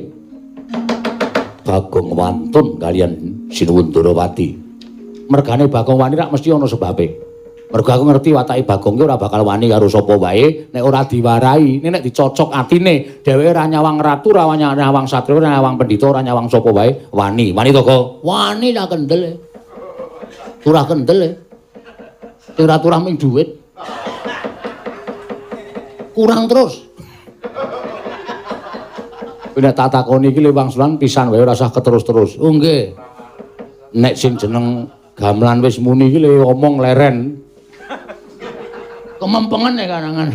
Bagong wantun kalian Sinuwun Ndarawati. Mergane Bagong wani rak mesti ana sebabe. Mergo aku ngerti watake Bagong ki ora bakal wani karo sapa wae nek ora diwarai, nek dicocok atine, dheweke ora nyawang ratu, ora nyawang satriya, ora nyawang pendhita, ora nyawang sapa wae, wani. Wani to, Gong? Wani ta kendel. Turah kendel. Turah-turah ming dhuwit. Kurang terus. Nek tak takoni iki wangsulan pisan wae ora usah keterus-terus. Oh nggih. Nek sing jeneng gamelan wis muni iki le omong leren. Kemempengen nek karangan.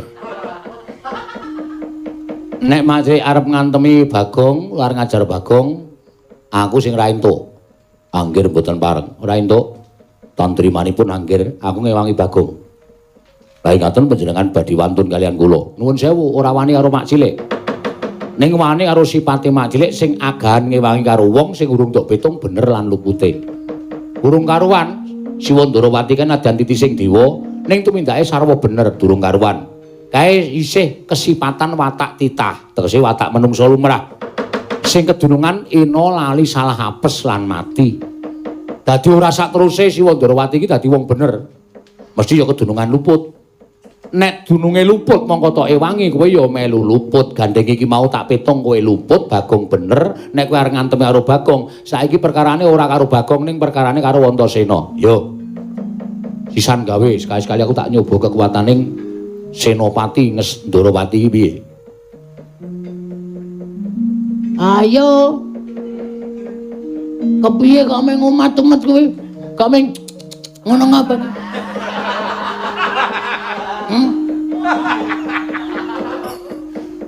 Nek masih arep ngantemi Bagong, arep ngajar Bagong, aku sing ra entuk. Anggir mboten pareng, ora entuk. Tantrimanipun anggir, aku ngewangi Bagong. Lah ngaten panjenengan badhe wantun kalian kula. Nuwun sewu, ora wani karo mak cilik. Ning wani karo sipate mak cilik sing agahan ngewangi karo wong sing urung tok pitung bener lan lupute. Urung karuan, Siwa Ndarawati kan nadyan titising dewa, ning tumindake sarwa bener durung karuan. Kae isih kesipatan watak titah, tegese watak menungsa lumrah. Sing kedunungan ena lali salah apes lan mati. Dadi ora sateruse Siwa Ndarawati iki dadi wong bener. Mesti ya kedunungan luput. Nek dununge luput mongko tok ewangi kowe ya melu luput. Gandeng iki mau tak pitung kowe luput, Bagong bener. Nek kowe arep ngantemi karo Bagong, saiki perkarane ora karo Bagong ning perkarane karo Antasena. Yo. Sisan gawe sekali-sekali aku tak nyoba kekuataning Senopati Nges Ndarawati iki piye. Ayo. Kepiye kok meng umat-umat kowe? Kok meng ngono ngapa?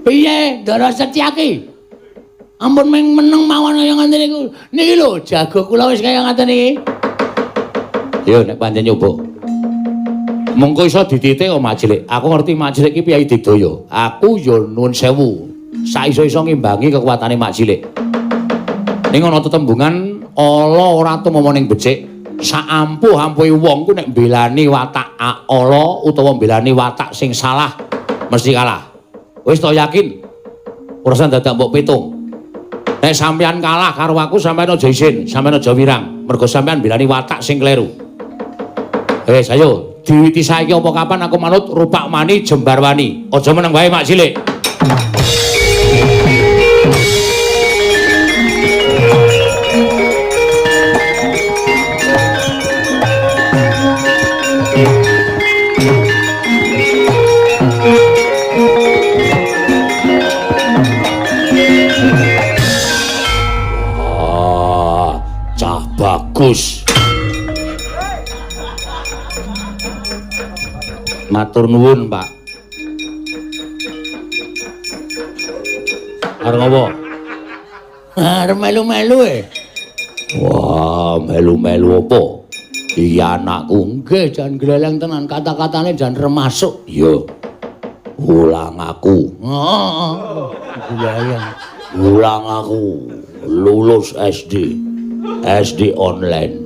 Piye Ndara Setyaki? Ampun meng meneng mawon kaya ngoten niku. Niki lho jago kula wis kaya ngoten iki. Yo nek pancen nyoba. Mengko iso dititik kok Mak Cilik. Aku ngerti Mak Cilik iki piye digdaya. Aku yo nuwun sewu. Saiso-iso ngimbangi kekuatane Mak Cilik. Ning ana tetembungan ala ora tumama ning becik. Saampuh-ampuhe wong ku nek mbelani watak ala utawa mbelani watak sing salah mesti kalah. Wis to yakin? Ora usah dadak mbok pitung. Nek sampeyan kalah karo aku sampeyan aja isin, sampeyan aja wirang. Mergo sampeyan mbelani watak sing kleru. Wis ayo diwiti saiki apa kapan aku manut rupak mani jembar wani. Aja meneng wae Mak Cilik. Ah, cah bagus. Matur nuwun, Pak. Arep ngopo? Arep melu-melu e. Wah, melu-melu apa? Iki anakku. Nggih, jan gleleng tenan, kata-katane jan remasuk. Iya. Ulang aku. Heeh. Gleleng. Ulang aku lulus SD. SD online.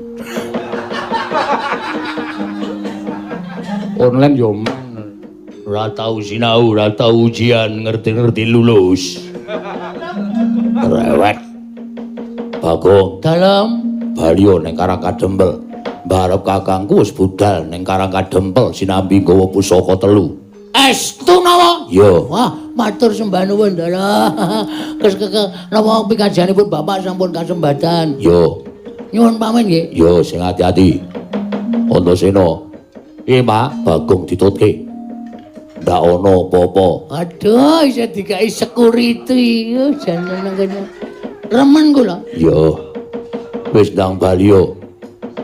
Online yo men. Ora tau sinau, ora tau ujian, ngerti-ngerti lulus. Rewet. Bagong dalem baliyo ning Karang Kadempel. Mbarep kakangku wis budal ning Karang Kadempel sinambi nggawa pusaka telu. Estu napa? Iya. Wah, matur sembah nuwun, Ndara. Kes napa pikajianipun Bapak sampun kasembatan. Yo. Nyuwun pamit nggih. Yo, sing ati-ati. Antasena. Piye, Pak? Bagong ditutke. Ndak ana apa-apa. Aduh, isih dikai security. Jan nang kene. Remen kula. Yo. Wis ndang bali yo.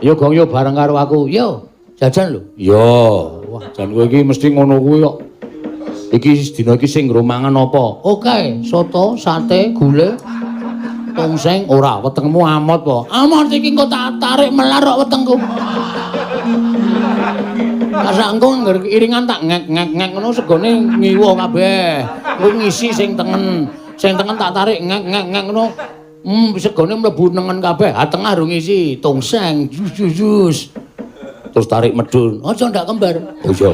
Yo Gong yo bareng karo aku. Yo, jajan lho. Yo. Wah, jan kowe iki mesti ngono kuwi kok. Iki dina iki sing nggo mangan apa? Oke, soto, sate, gule, tongseng. Ora, wetengmu amot po. Amot iki engko tak tarik melar kok wetengku. Kasangku ngger iringan tak ngek-ngek-ngek ngono segone ngiwo kabeh. Engko ngisi sing tengen. Sing tengen tak tarik ngek-ngek-ngek ngono. Segone mlebu nengen kabeh. Ha tengah rung ngisi tongseng, jus jus jus. Terus tarik medun. Aja ndak kembar. Oh iya.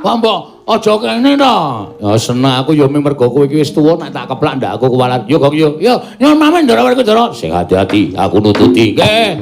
Wah mbok, aja kene to. Ya seneng aku ya mergo kowe iki wis tuwa nek tak keplak ndak aku kuwalat. Yo Gong yo. Yo, nyuwun pamit Ndara Werkudara. Sing hati-hati, aku nututi. Nggih.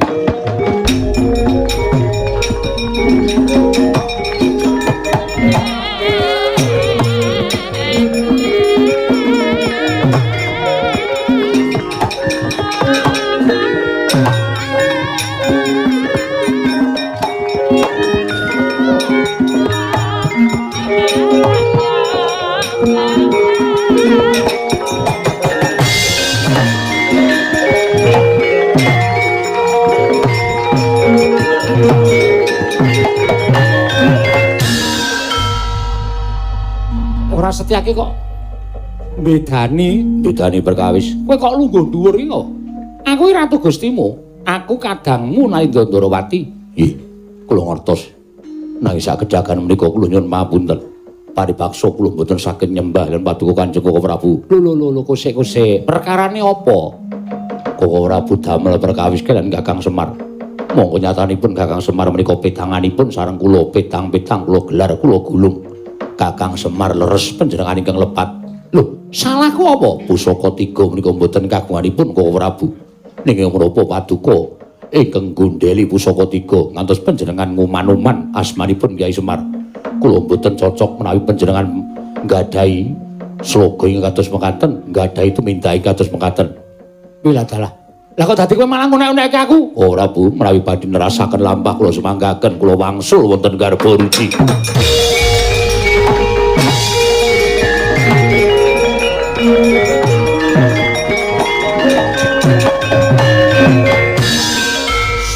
Satyaki kok bedani, bedani perkawis. Kowe kok lungguh dhuwur iki kok? Aku iki ratu Gustimu. Aku kadangmu Nalindra Ndorowati. Nggih, kula ngertos. Nanging sakedhagan menika kula nyuwun pamunten. Paribaksa kula mboten saged nyembah lan paduka Kanjeng Koko Prabu. Lho lho lho kosek-kosek. Perkarane apa? Koko Prabu damel perkawis kaliyan Kakang Semar. Monggo nyatanipun Kakang Semar menika pedanganipun sareng kula, pedang-pedang kula gelar kula gulung. Kakang Semar leres panjenengan ingkang lepat. Lho, salahku apa? Pusaka tiga menika mboten kagunganipun Koko Prabu. Ning menapa paduka ingkang gondheli pusaka tiga ngantos panjenengan nguman-uman asmanipun Kyai Semar. Kula mboten cocok menawi panjenengan nggadahi sloga ingkang kados mekaten, nggadahi tumindake kados mekaten. Wilah dalah. Lah kok dadi kowe malah ngunek-unekke aku? Ora, Bu, menawi badhe nerasaken lampah kula sumanggaken, kula wangsul wonten garba ruci.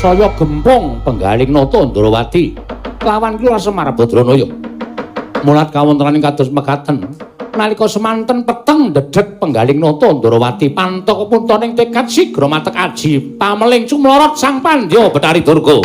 Saya gempong penggaling nata Ndrawati lawan Ki Semar Badranaya. Mulat kawontenan kados mekaten. Nalika semanten peteng dedeg penggaling nata Ndrawati pantok puntoning tekad sigra matek aji pameling cumlorot sang Pandya Betari Durga.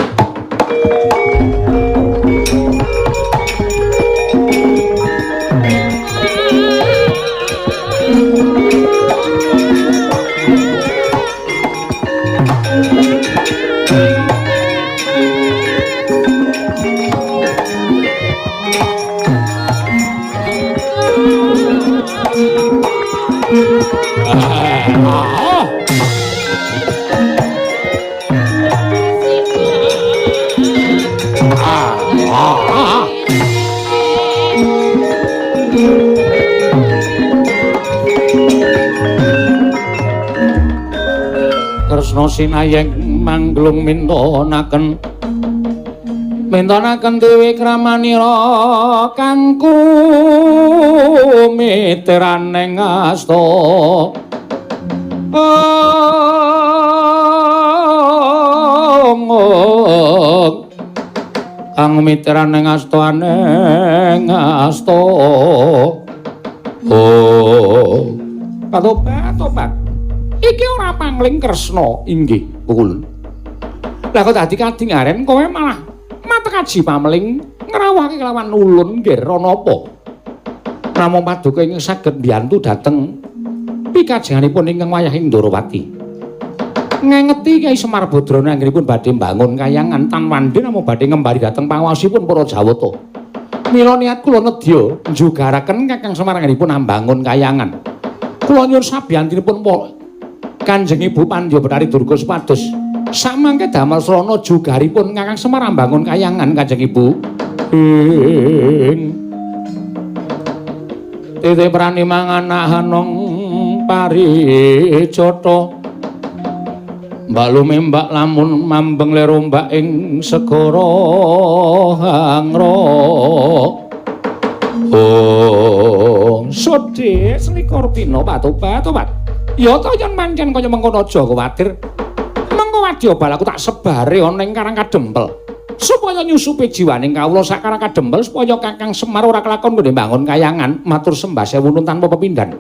Kresna sinayeng mangglung mintonaken mintonaken dewi kramanira kangku miteraning asta kang miteraning asta aneng asta. Oh, patobat iki ora pangling Kresna. Inggih, pukulun. Lah kok dadi kadingaren kowe malah matek aji pameling ngrawuhake kelawan ulun nggih ana apa? Namung paduka ingkang saged mbiyantu dhateng pikajenganipun ingkang wayahing Ndorowati. Ngengeti Kyai Semar Badrana anggenipun badhe mbangun kayangan tan wandhi namung badhe ngembari dhateng panguwasipun para Jawata. Mila niat kula nedya njugaraken Kakang Semar anggenipun ambangun kayangan. Kula nyuwun sabiyantinipun Kanjeng Ibu Pandya Betari Durga supados samangke damel srana jugaripun Kakang Semar ambangun kayangan Kanjeng Ibu. Ing titi prani mangan hanong parijata mbak lumembak lamun mambeng lerombak ing segara hangra. Oh, sedhe selikur dina patobat-tobat. Ya ta yen pancen kaya mengkono aja kuwatir. Mengko wadya balaku tak sebare ana ing Karang Kadempel. Supaya nyusupi jiwaning kawula sak Karang Kadempel supaya Kakang Semar ora kelakon nggone mbangun kayangan matur sembah sewu tanpa pepindhan.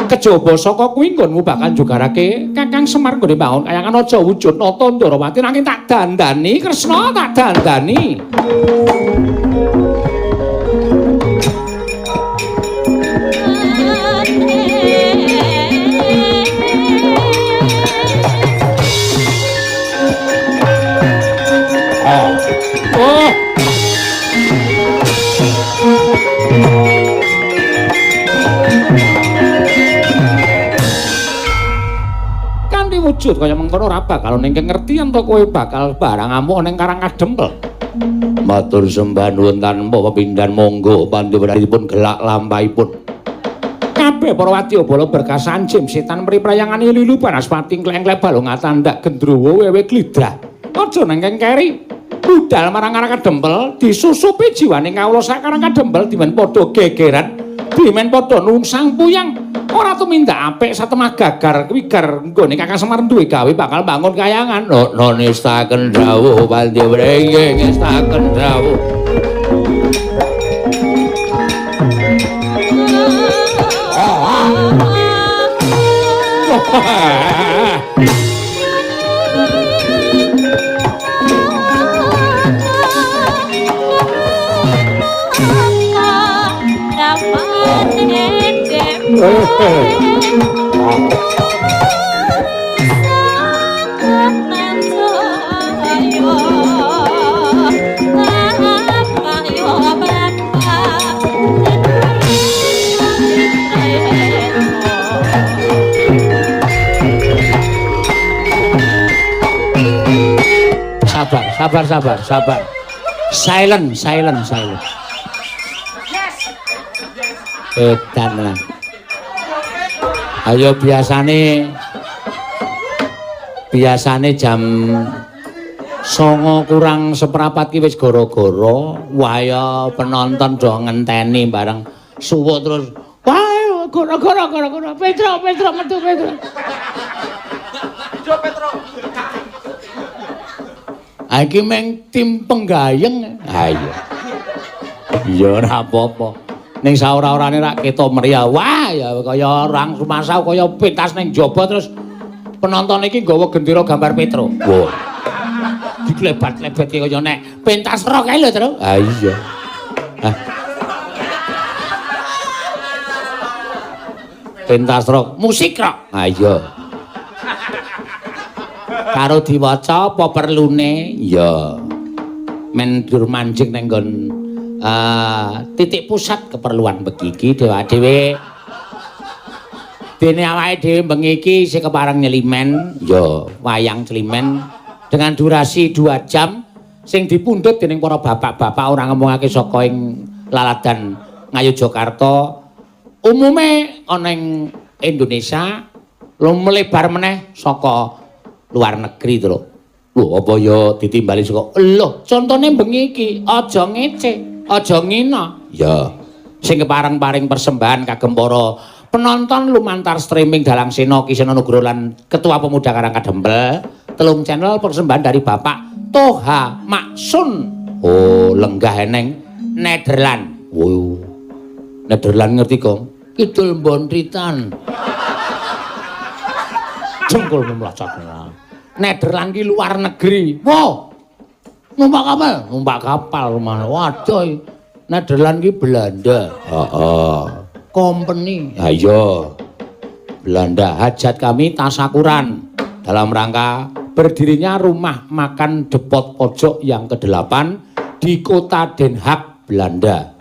Kejaba saka kuwi nggonmu bakal njugarake Kakang Semar nggone mbangun kayangan aja wujud nata Ndrawati nanging tak dandani Kresna tak dandani. Oh. Kanthi wujud kaya mengkono ora bakal ning ngerti yen to kowe bakal barang amuk ning Karang Kadempel. Matur sembah nuwun tanpa pepindhan monggo panjenenganipun gelak lampahipun. Kabeh para wadyabala berkasan jim setan mriprayangan lilu banaspati kleng-kleng balung atandak gendruwo wewe glidrah. Aja nang keri. Budal marang Karang Kadempel disusupi jiwaning kawula sak Karang Kadempel dimen padha gegeran dimen padha nungsang puyang ora tumindak apik satemah gagar wigar nggone Kakang Semar duwe gawe bakal bangun kayangan. No nestaken dawuh pandya wringing ngestaken dawuh. Sabar, sabar, sabar, sabar. Silent, silent, silent. Edan lah. Ayo biasane jam 8:45 ki wis gara-gara. Wah ya penonton do ngenteni bareng suwuk terus. Wah, gara-gara gara-gara Petro, Petro metu Petro. Petro. Ha iki meng tim penggayeng. Ha iya. Iya ora apa-apa. Ning saora-orane rak ketok meriah. Wah ya kaya orang rumasa kaya pentas ning jaba terus penonton iki nggawa gendera gambar Petro. Wah. Diklebat-klebetke kaya nek pentas rock kae lho, Tru. Ha iya. Hah. Pentas rock, musik rock. Ha iya. Karo diwaca apa perlune? Ya. Men dur manjing ning nggon titik pusat keperluan bengi iki dhewe-dhewe. Dene awake dhewe bengi iki isih kepareng nyelimen, ya wayang celimen dengan durasi 2 jam sing dipundhut dening para bapak-bapak ora ngomongake saka ing laladan Ngayogyakarta. Umume ana ing Indonesia lho melebar meneh saka luar negeri to lho. Lho apa ya ditimbali saka lho contone bengi iki aja ngece, aja ngina. Ya. Sing kepareng-paring persembahan kagem para penonton lumantar streaming Dalang Sena Ki Seno Nugroho lan Ketua Pemuda Karang Kadempel, 3 channel persembahan dari Bapak Toha Maksun. Oh, lenggah eneng Nederland. Wow. Nederland ngerti kok? Kidul Bontritan. Jengkol memlacak. Nederland ki luar negeri. Wow. Numpak kapal, numpak kapal mana? Waduh. Nederland ki Belanda. Heeh. Company. Ha iya. Belanda hajat kami tasakuran dalam rangka berdirinya rumah makan Depot Pojok yang ke-8 di kota Den Haag, Belanda.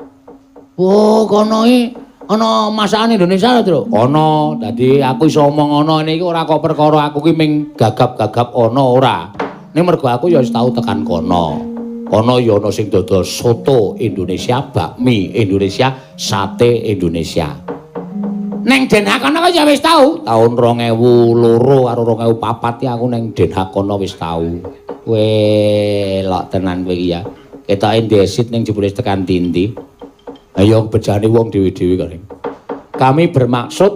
Wow, kono iki ana masakan Indonesia lho, Tru. Ana, dadi aku iso omong ana ngene iki ora kok perkara aku ki ming gagap-gagap ana ora. Ning mergo aku ya wis tau tekan kono. Kono ya ana sing dodol soto Indonesia, bakmi Indonesia, sate Indonesia. Neng Den Haag kono ya wis tau. Taun 2002 karo 2004 iki aku neng Den Haag kono wis tau. Kowe lok tenan kowe iki ya. Ketoke ndesit ning jebule tekan ndi-ndi. Ayo bejane wong dhewe-dhewe kare. Kami bermaksud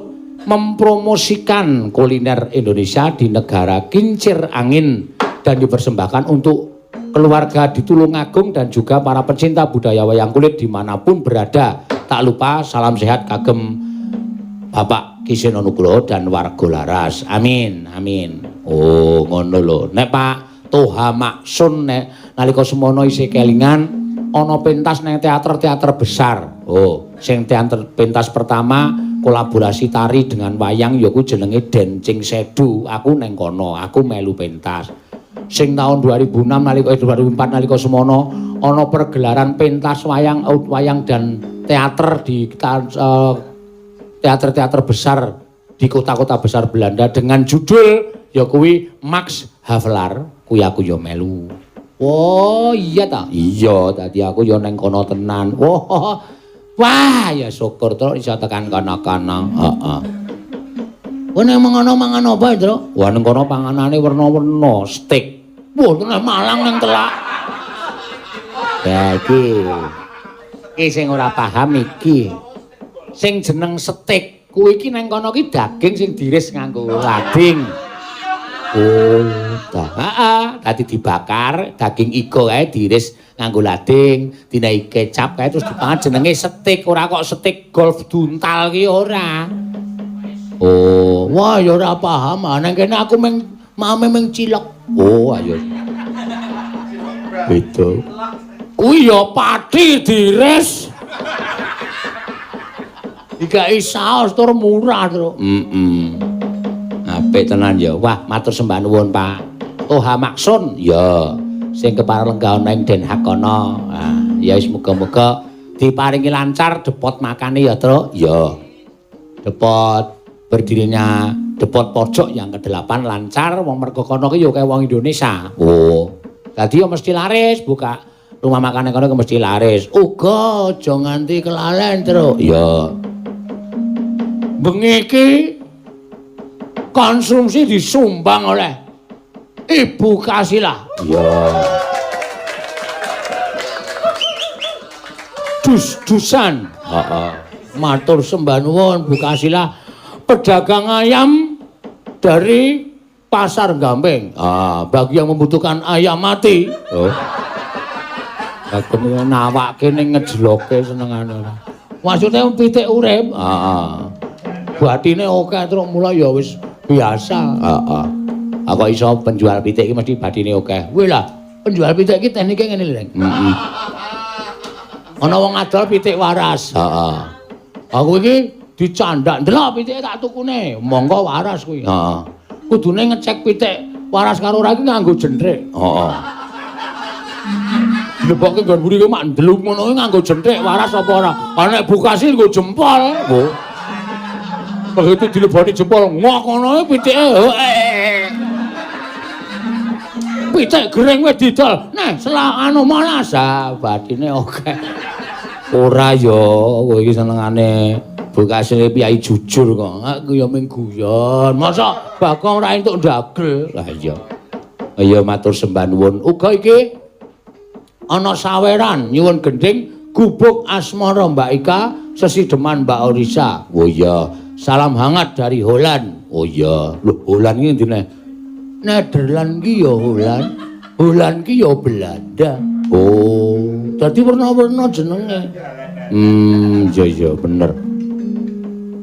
mempromosikan kuliner Indonesia di negara kincir angin dan dipersembahkan untuk keluarga di Tulungagung dan juga para pecinta budaya wayang kulit dimanapun berada. Tak lupa salam sehat kagem Bapak Ki Seno Nugroho dan warga Laras. Amin, amin. Oh, ngono lho. Nek Pak Toha Maksun nek nalika semono isih kelingan ana pentas nang teater-teater besar. Oh, sing teater pentas pertama kolaborasi tari dengan wayang ya kuwi jenenge Dancing Sedu. Aku neng kono, aku melu pentas. Sing tahun 2006 nalika 2004 nalika semono ana pergelaran pentas wayang wayang dan teater di teater-teater besar di kota-kota besar Belanda dengan judul ya kuwi Max Havelaar, kuwi aku ya melu. Oh iya ta? Iya, dadi aku ya neng kono tenan. Wah, wah ya syukur terus iso tekan kono-kono. Heeh. Kowe nang ngono mangan apa, Tru? Wah, nang kono panganane werna-werna, steak. Wah, nang Malang nang telak. Ya iki. Iki sing ora paham iki. Sing jeneng steak kuwi iki nang kono ki daging sing diris nganggo lading. Oh, heeh, dadi dibakar daging iga kae diiris nganggo lading, dinehi kecap kae terus dipangan jenenge steak, ora kok steak golf duntal ki ora. Oh, Wah, ya ora paham. Nang kene aku meng mame meng cilok. Oh, ayo. Beda. Kuwi ya pati diris. Dikai saos tur murah, Truk. Heeh. Apik tenan ya. Wah, matur sembah nuwun, Pak. Toha Maksun. Ya, sing kepareng lenggah ana ing Den Haag kono. Ah, ya wis muga-muga diparingi lancar depot makane ya, Truk. Ya. Depot berdirinya depot pojok yang ke-8 lancar wong mergo kono ki ya kaya wong Indonesia. Oh. Dadi ya mesti laris buka rumah makane kono ki mesti laris. Uga aja nganti kelalen, Truk. Ya. Bengi iki konsumsi disumbang oleh Ibu Kasilah. Ya. Dus-dusan. Heeh. Matur sembah nuwun Bu Kasilah, pedagang ayam dari Pasar Gamping. Ah, bagi yang membutuhkan ayam mati. Oh. Aku nawake ning ngejeloke senengane. Maksudnya pitik urip. Heeh. Batine akeh terus mulai ya wis biasa. Heeh. Aku iso penjual pitik iki mesti batine akeh. Kuwi lah, penjual pitik iki teknike ngene lho, Reng. Heeh. Ana wong adol pitik waras. Heeh. Aku iki dicandak, ndelok pitike tak tukune. Monggo waras kuwi. Heeh. Kudune ngecek pitik waras karo ora iki nganggo jentrik. Heeh. Lebokke nggon mburi ki mak ndeluk ngono kuwi nganggo jentrik waras apa ora. Ah nek bukasi nggo jempol. Oh. Begitu dileboni jempol ngok ngono pitike. Pitik gering wis didol. Nah, selak anu molas. Ah, batine akeh. Ora ya, kowe iki senengane bukasine piyai jujur kok. Aku ya mung guyon. Mosok Bagong ora entuk ndagel. Lah iya. Iya matur sembah nuwun. Uga iki ana saweran nyuwun gendhing gubuk asmara Mbak Ika sesideman Mbak Orisa. Oh iya, salam hangat dari Holland. Oh iya. Lho Holland iki ndine? Nederland ki ya Holland. Holland ki ya Belanda. Oh, dadi werna-werna jenenge. Iya iya bener.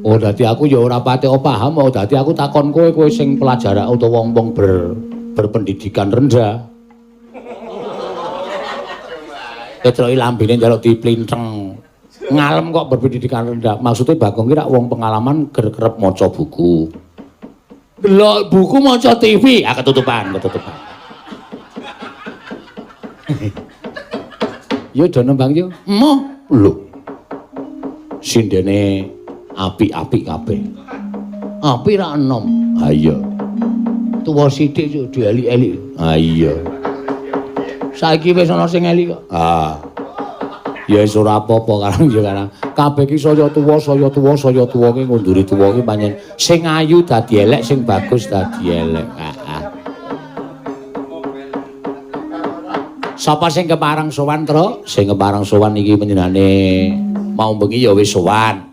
Oh, dadi aku ya ora pati paham. Oh, dadi aku takon kowe, kowe sing pelajar utawa wong-wong berpendidikan rendah. Ketroki lambene njaluk diplintheng. Ngalem kok berpendidikan rendah. Maksudnya Bagong ki rak wong pengalaman kerep maca buku. Delok buku maca TV. Ah ketutupan, ketutupan. Yo do nembang yo. Emoh. Lho. Sindene apik-apik kabeh. Apik ra enom. Ha iya. Tuwa sithik yo dielik-elik. Ha iya. Saiki wis ana sing elik kok. Ah. Ya wis ora apa-apa karang ya karang. Kabeh ki saya tuwa, saya tuwa, saya tuwa ki ngunduri tuwa ki pancen sing ayu dadi elek, sing bagus dadi elek. Heeh. Sapa sing kepareng sowan, Truk? Sing kepareng sowan iki panjenengane mau bengi ya wis sowan.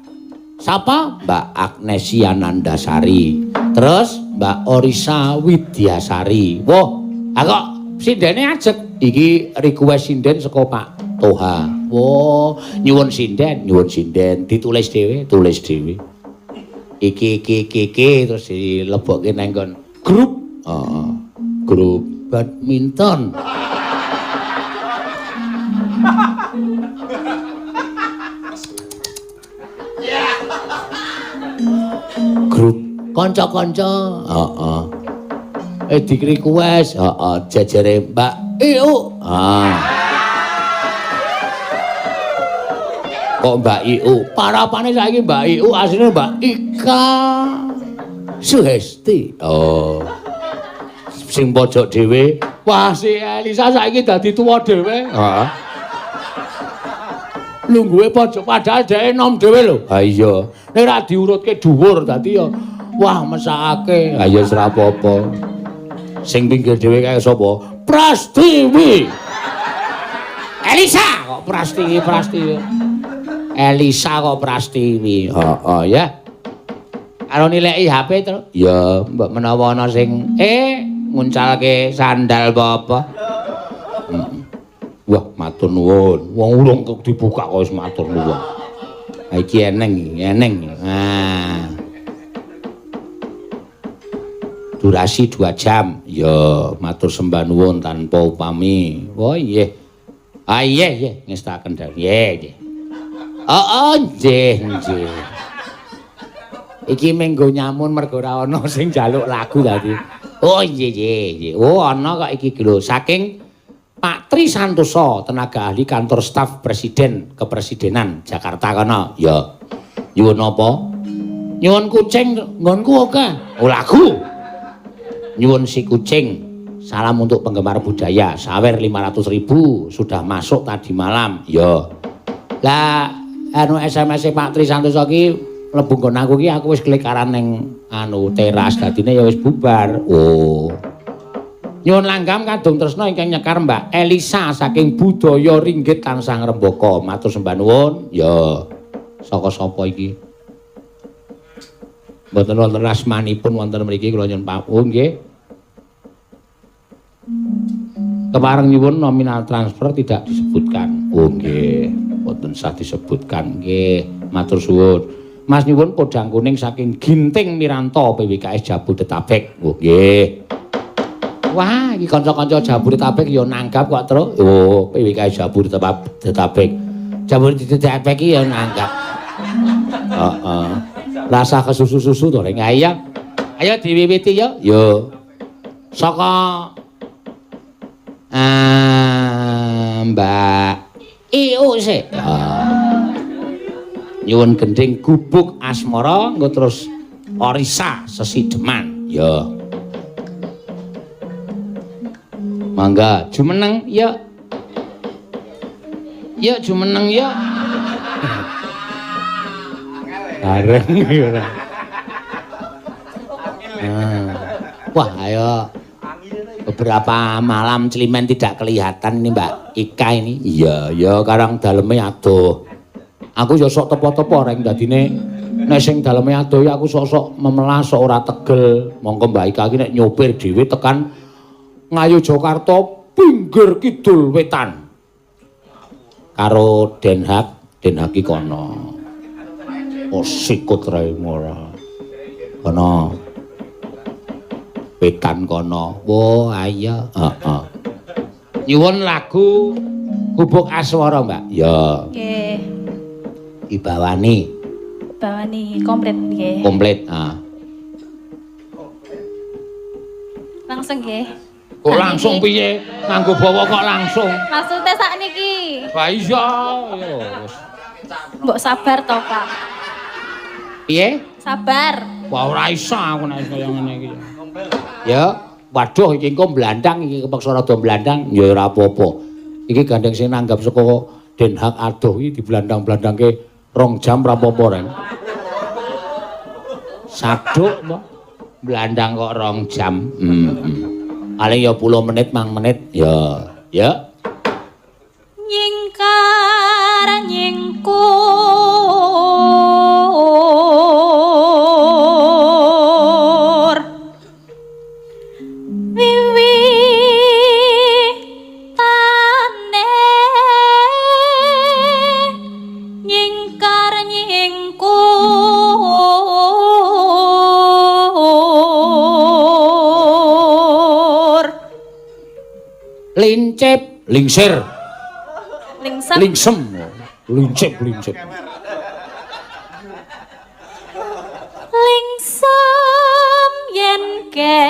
Sapa? Mbak Agnesia Nandasari. Terus Mbak Orisa Widyasari. Wah, kok sindene ajeg. Iki request sinden saka Pak Toha. Wah, nyuwun sinden, nyuwun sinden, ditulis dhewe, tulis dhewe. Iki iki iki iki terus dilebokke nang nggon grup. Heeh. Grup badminton. Grup kanca-kanca. Heeh. Di request, heeh, jejere Mbak Iu. Ah. Kok Mbak Iu? Parapane saiki Mbak Iu asline Mbak Ika Suhesti. Oh. Sing pojok dhewe. Wah, si Elisa saiki dadi tuwa dhewe. Heeh. Lungguhe pojok padahal dheke enom dhewe lho. Ha iya. Nek ora diurutke dhuwur dadi ya wah mesakake. Ha iya ora apa-apa. Sing pinggir dhewe kae sapa? Prastiwi. Elisa kok Prastiwi, Prastiwi. Elisa kok Prastiwi. Heeh ya. Karo nileki HP to. Ya, mbok menawa ana sing nguncalke sandal apa-apa. Wah, matur nuwun. Wong urung dibuka kok wis matur nuwun. Ha iki eneng, eneng. Nah. Durasi 2 jam. Ya, matur sembah nuwun tanpa upami. Oh nggih. Ah iya iya ngestaken dawuh. Nggih nggih. Oh nggih nggih. Iki menggo nyamun mergo ora ana sing njaluk lagu tadi. Oh nggih nggih nggih. Oh ana kok iki lho saking Pak Tri Santoso, tenaga ahli kantor staf Presiden Kepresidenan Jakarta kono. Ya. Nyuwun apa? Nyuwun kucing nggonku oke. Oh lagu. Nyuwun si kucing. Salam untuk penggemar budaya. Sawer 500.000 sudah masuk tadi malam. Ya. Lah anu SMS Pak Tri Santoso ki mlebu nggon aku ki aku wis klikaran ning anu teras dadine ya wis bubar. Oh. Nyuwun langgam kadung tresna ingkang nyekar Mbak Elisa saking Budaya Ringgit tansah ngrembaka. Matur sembah nuwun. Ya. Saka sapa iki? Mboten wonten asmanipun wonten mriki kula nyuwun pamung nggih. Kepareng nyuwun nominal transfer tidak disebutkan. Oh nggih, mboten sah disebutkan nggih. Matur suwun. Mas nyuwun podang kuning saking Ginting Miranto PWKS Jabodetabek. Oh nggih. Wah, iki kanca-kanca Jabodetabek ya nanggap kok, Truk. Oh, PWKS Jabodetabek. Jabodetabek iki ya nanggap. Heeh. Rasa kesusu-susu to, Reng. Ayo. Ayo diwiwiti ya. Yo. Saka Mbak Iu sik. Nyuwun gending gubuk asmara engko terus Orisa sesideman. Ya. Mangga jumeneng ya. Ya jumeneng ya. Bareng ora. Wah, ayo. Beberapa malam Climen tidak kelihatan ini Mbak Ika ini. Iya, ya karang daleme adoh. Aku ya sok tepo-tepo reng dadine nek sing daleme adoh ya aku sok-sok memelas sok ora tegel. Mongko Mbak Ika iki nek nyopir dhewe tekan Ngayogyakarta pinggir kidul wetan. Karo Den Haag, Den Haag iki kono. Oh sikut raimu ora. Kono. Wetan kono. Wah, ayo. Heeh. Nyuwun lagu Gubuk Aswara, Mbak. Ya. Nggih. Dibawani. Bawani komplit nggih. Komplit, ah. Langsung nggih. Kok langsung piye? Nganggo bawa kok langsung. Maksudnya sakniki. Lah iya, ya wis. Mbok sabar to, Pak. Piye? Sabar. Wah ora iso aku nek kaya ngene iki. Ya, waduh iki engko mblandang iki kepeksa rada mblandang ya ora apa-apa. Iki gandeng sing nanggap saka Den Haag adoh iki diblandang-blandangke 2 jam ora apa-apa, Reng. Saduk apa? Blandang kok 2 jam. Paling ya 10 menit, 5 menit. Ya, ya. Nyingkar nyingkur wiwitane nyingkar nyingkur lincip lingsir lingsem lingsem lincip lincip lingsem yen ke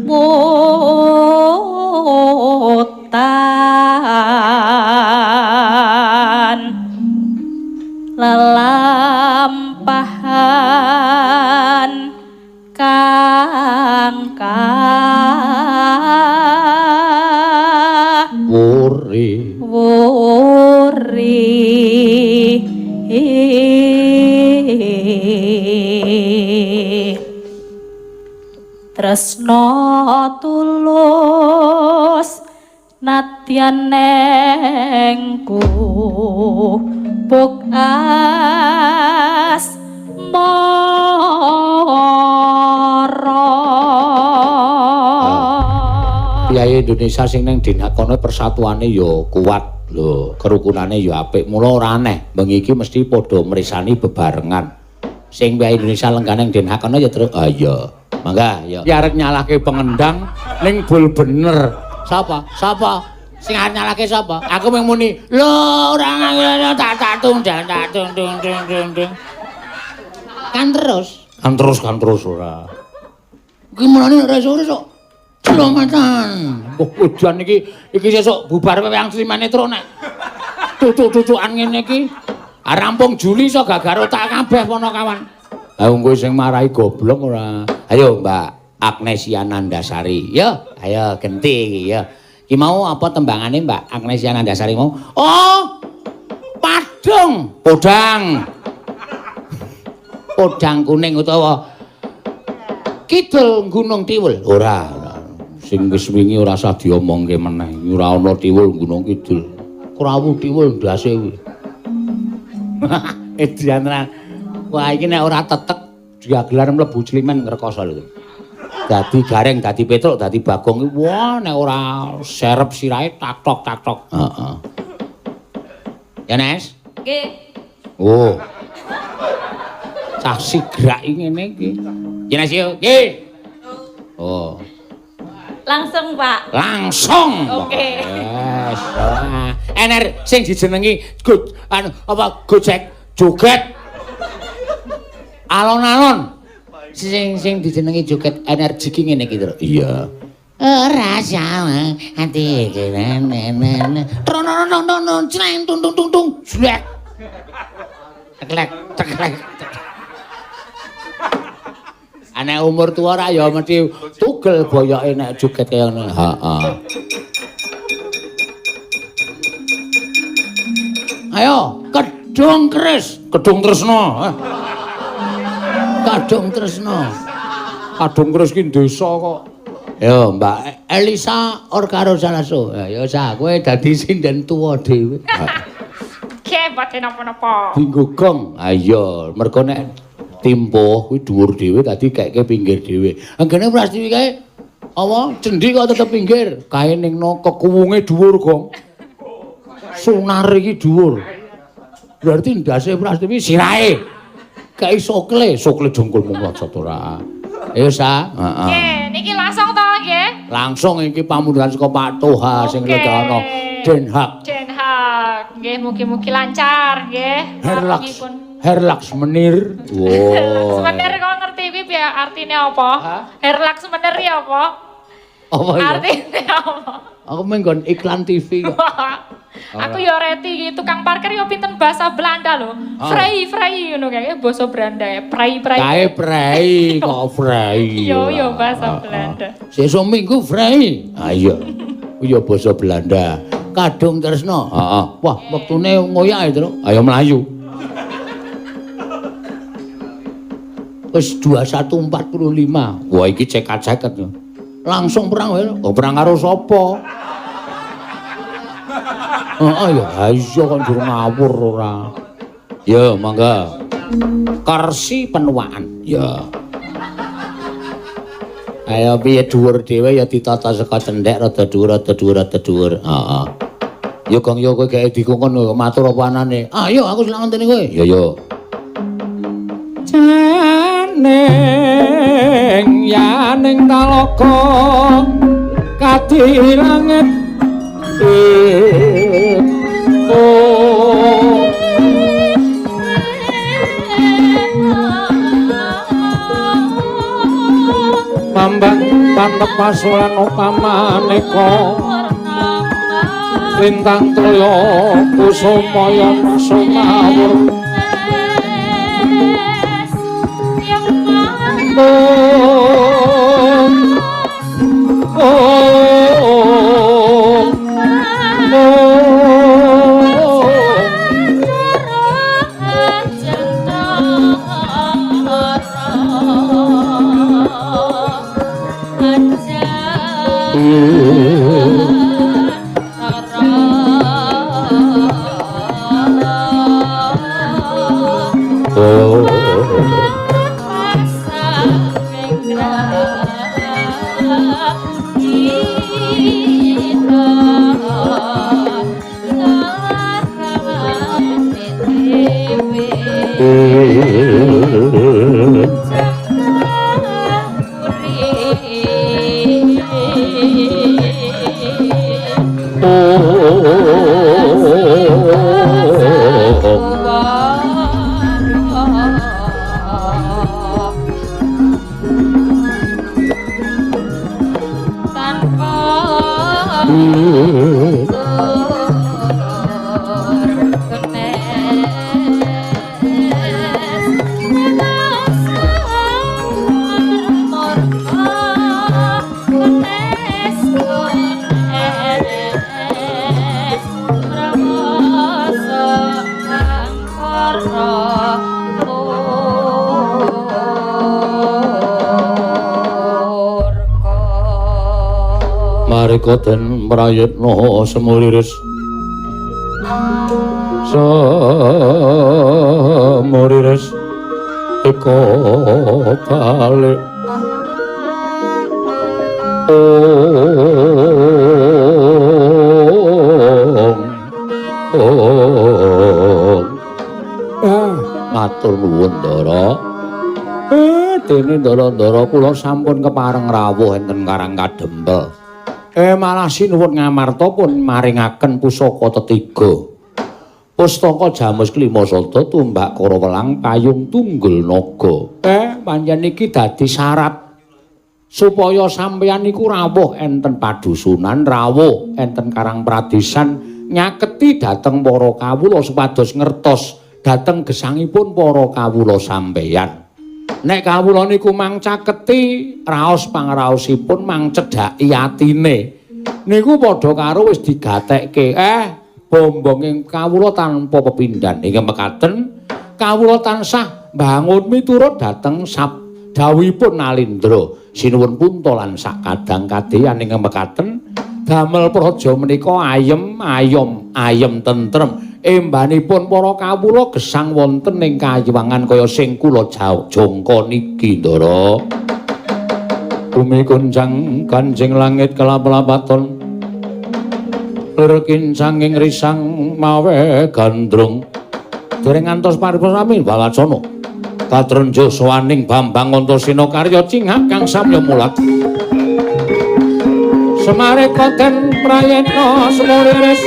mutan lelampahan kang wuri wuri tresno tulus nadyan neng gubuk asmara. Priyayi Indonesia sing neng Den Haag kono persatuane ya kuat lho, kerukunane ya apik. Mula ora aneh bengi iki mesti padha mrisani bebarengan. Sing wae Indonesia lenggane Den Haag kono ya, Truk. Ah iya. Mangga ya. Ki arek nyalahke pengendang ning bul bener. Sapa? Sapa? Sing arep nyalahke sapa? Aku mung muni, "Lho, ora ngene tak tak tung dan tak tung tung tung tung tung." Kan terus. Kan terus kan terus ora. Iki mulane ora iso sok. Celomatan. Oh, udan iki iki sesuk bubar wewang slimane truk nek tutuk-tutukan ngene iki. Ah, rampung Juli iso gagar otak kabeh ponokawan. Ha kowe sing marahi goblok ora. Ayo Mbak Agnesia Nandasari. Yo, ayo genti iki ya. Iki mau apa tembangane Mbak Agnesia Nandasari mau? Oh! Padung, Podang. Podang kuning utawa Kidul Gunung Tiwul. Ora, ora. Sing wis wingi ora usah diomongke meneh. Ora ana Tiwul Gunung Kidul. Krawu Tiwul ndase kuwi. Edian tenan. Wah iki nek ora tetek diagelar mlebu Climen ngrekoso lho. Dadi Gareng, dadi Petruk, dadi Bagong iki wah nek ora serep sirahe tak-tok tak-tok. Heeh. Ya Nes? Nggih. Oh. Cah sigrak ngene iki. Ya Nes yo. Nggih. Oh. Langsung, Pak. Langsung. Oke. Yes. Wah. Ener sing dijenengi go, anu apa Gojek joget. Alon-alon. Sing sing dijenengi joget energi ki ngene iki, Tru. Iya. Ora salah ati iki nene. Tronononono cleng tung tung tung tung. Jlek. Teklek teklek. Anek umur tua ora ya mesti tugel boyoke nek joget kaya ngono. Heeh. Ayo, Kedung Kris, Kedung Tresna. Kadung Tresna. Kadung Kris ki desa kok. Yo, Mbak Elisa Orkaro Salaso. Ya sa, kowe dadi sinden tuwa dhewe. Nggih, mboten napa-napa. Dinggo gong. Ha iya, mergo nek timpuh kuwi dhuwur dhewe dadi keke pinggir dhewe. Anggene Prastiwi kae apa cendi kok tetep pinggir. Kae ning no kekuwunge dhuwur, Gong. Sunar iki dhuwur. Berarti ndase Prastiwi sirahe. Kae sokle, Sokle jongkol mung aja ora. Ayo sa, Heeh. Nggih, niki langsung to nggih. Langsung iki pamunduran saka Pak Toha sing Oke. lenggana Den Haag. Den Haag. Nggih, mugi-mugi lancar nggih. Herlaks. Pun. Herlaks menir. Herlaks menir kok ngerti kuwi piye artine apa? Herlaks menir ya apa? Apa ya? Artine apa? Aku menggon iklan TV kok. Aku ya reti iki tukang parkir ya pinten bahasa Belanda lho. Frei frei ngono kae basa Belanda ya. Prei prei. Kae prei kok frei. Iya iya bahasa Belanda. Sesuk minggu frei. Ha iya. Kuwi ya basa Belanda. Kadung Tresna. Heeh. Wah, wektune ngoyak Tru. Ayo mlayu. Wis 21.45. Wah iki cekat-ceket. Langsung perang wae. Oh perang karo sapa? Heeh ya. Ha iya kok njur ngawur ora. Ya mangga. Karsi penuaan. Ya. Ayo piye dhuwur dhewe ya ditata saka cendhek rada dhuwur rada dhuwur rada dhuwur. Heeh. Ya Gong ya kowe gawe dikongkon matur apa anane. Ayo aku selak ngenteni kowe. Ya ya. Janing yaning talaga kadi langit oh. Mambang pantep pasulan upamaneka lintang toya kusumaya sumawur oh oh oh. Tanpa Marika den prayitna semuliris semuliris eka balik ong ong. Matur nuwun Ndara. Dene Ndara-ndara kula sampun kepareng rawuh enten Karang Kadempel. Malah sinuwun Ngamarta pun maringaken pusaka tetiga. Pustaka Jamus Klima Sada tumbak Karawelang payung tunggul naga. Pancen iki dadi syarat supaya sampeyan niku rawuh enten padusunan, rawuh enten Karang Pradesan nyaketi dhateng para kawula supados ngertos dhateng gesangipun para kawula sampeyan. Nek kawula niku mang caketi raos pangraosipun mang cedhaki atine niku padha karo wis digatekke. Bombonge kawula tanpa pepindhan. Ingkang mekaten kawula tansah mbangun miturut dhateng dawuhipun Nalindra sinuwun Punta lan sakadang kadeyan. Ingkang mekaten damel praja menika ayem ayom ayem tentrem. Embanipun para kawula gesang wonten ing kayiwangan kaya sing kula jangka niki Ndara. Bumi kuncang kanjeng langit kelap-lapaton lir kincanging risang mawe gandrung. Dereng ngantos paripurna walacana katrenjo sowaning Bambang Antasena karya cingak kang samya mulat. Semareka den prayitna semuliris.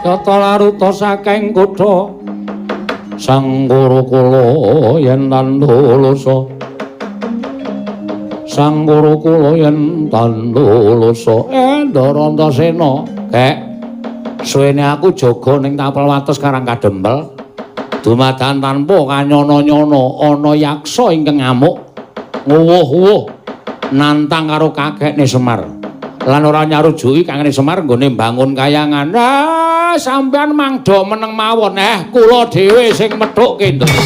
Tata laruta saking kutha Sang Gurukula yen tandulusa Sang Gurukula yen tandulusa. Ndara Antasena kek suwene aku jaga ning tapel wates Karang Kadempel dumadan tanpa kanyono-nyono ana yaksa ingkang ngamuk nguwuh-uwuh nantang karo kakekne Semar lan ora nyarujuki kangene Semar nggone mbangun kayangan. Sampeyan mangda meneng mawon. Kula dhewe sing methukke Ndara.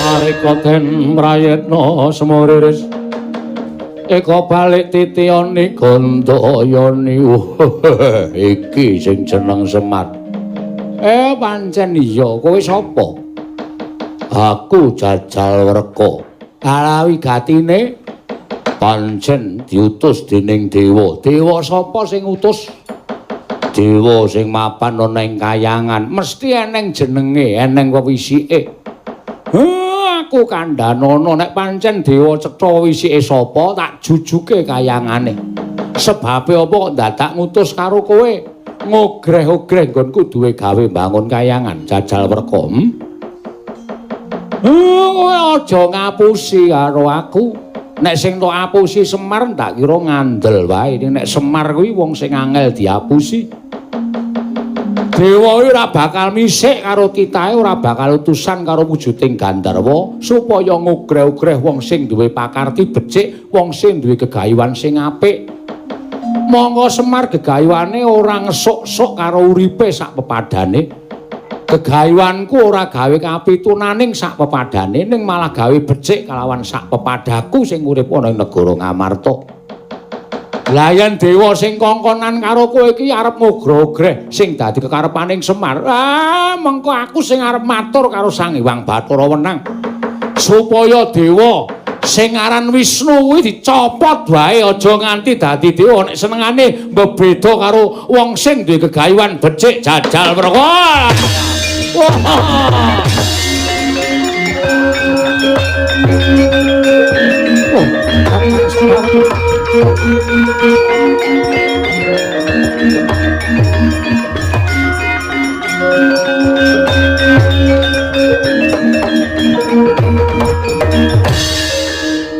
Marika den prayitna semuriris eka balik titiyani gandayani. Iki sing jeneng Semar. Pancen iya, kowe sapa? Aku Jajal Werka. Alawi gatine pancen diutus dening dewa. Dewa sapa sing utus? Dewa sing mapan ana ing kayangan, mesti eneng jenenge, eneng wewisike. Aku kandhanono nek pancen dewa cetha wisike sapa tak jujuke kayangane. Sebabe apa kok dadak ngutus karo kowe? Ngogreh-ogreh nggonku duwe gawe mbangun kayangan jajal werka. Kowe aja ngapusi karo aku. Nek sing tok apusi Semar ndak kira ngandel wae. Nek Semar kuwi wong sing angel diapusi. Dewa kuwi ora bakal misik karo titahe, ora bakal utusan karo wujuding Gandharwa supaya ngogreh-ogreh wong sing duwe pakarti becik, wong sing duwe gegayuhan sing apik. Monggo Semar gegayuhane ora ngesuk-suk karo uripe sak pepadane. Gegayuhanku ora gawe kapitunaning sak pepadane, ning malah gawe becik kalawan sak pepadaku sing urip ana ing negara Ngamarta. Lah yen dewa sing kongkonan karo kowe iki arep ngogreh-ogreh sing dadi kekarepaning Semar, ah mengko aku sing arep matur karo Sang Hyang Bathara Wenang supaya dewa sing aran Wisnu kuwi dicopot wae, aja nganti dadi dewa nek senengane mbebeda karo wong sing duwe gegayuhan becik jajal werka. Wah.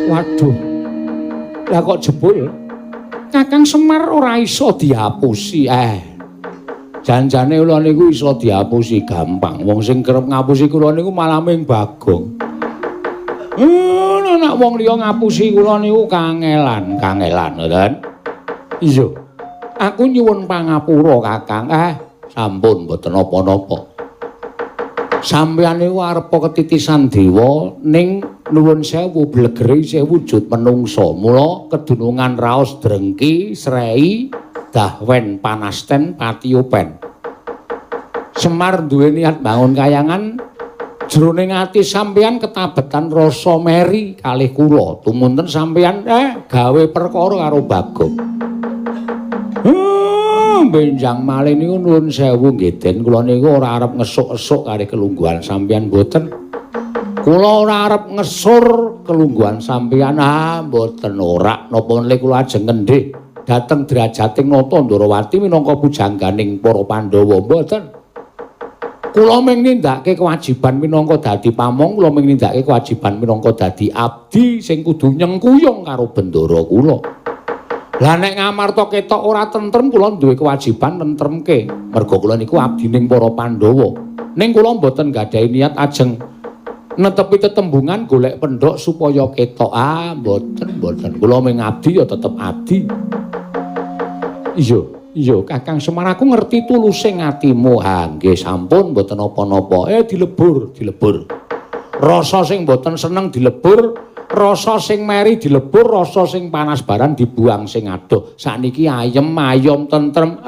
Waduh. Lah kok jebul Kakang Semar ora iso diapusi. Janjane kula niku iso diapusi gampang. Wong sing kerep ngapusi kula niku malah ming Bagong. Nek wong liya ngapusi kula niku kangelan, kangelan ngoten. Iya. Aku nyuwun pangapura Kakang. Sampun mboten napa-napa. Sampeyan niku arepa ketitisan dewa ning nuwun sewu blegere isih wujud menungsa. Mula kedunungan raos drengki, srei, dahwen panasten patiopen. Semar duwe niat bangun kayangan jroning ati sampeyan ketabetan rasa meri kalih kula. Tumunten sampeyan gawe perkara karo Bagong. Benjang malih niku nuwun sewu nggih Den, kula niku ora arep ngesuk-esuk kalih kelungguhan sampeyan mboten. Kula ora arep ngesur kelungguhan sampeyan, ah mboten ora. Napa meneh kula ajeng ngendhih dhateng derajating Nata Ndorowati minangka pujangganing para Pandhawa mboten. Kula mung nindakake kewajiban minangka dadi pamong, kula mung nindakake kewajiban minangka dadi abdi sing kudu nyengkuyung karo bendara kula. Lah nek Ngamarta ketok ora tentrem, kula duwe kewajiban nentremke. Merga kula niku abdining para Pandhawa. Ning kula mboten gadhahi niat ajeng netepi tetembungan golek pendhok supaya ketok. Ah mboten, mboten. Kula mung abdi ya tetep abdi. Iya, iya Kakang Semar, aku ngerti tuluse atimu. Ha nggih sampun mboten napa-napa. Dilebur, dilebur. Rasa sing mboten seneng dilebur, rasa sing meri dilebur, rasa sing panas baran dibuang sing adoh. Sakniki ayem ayom tentrem.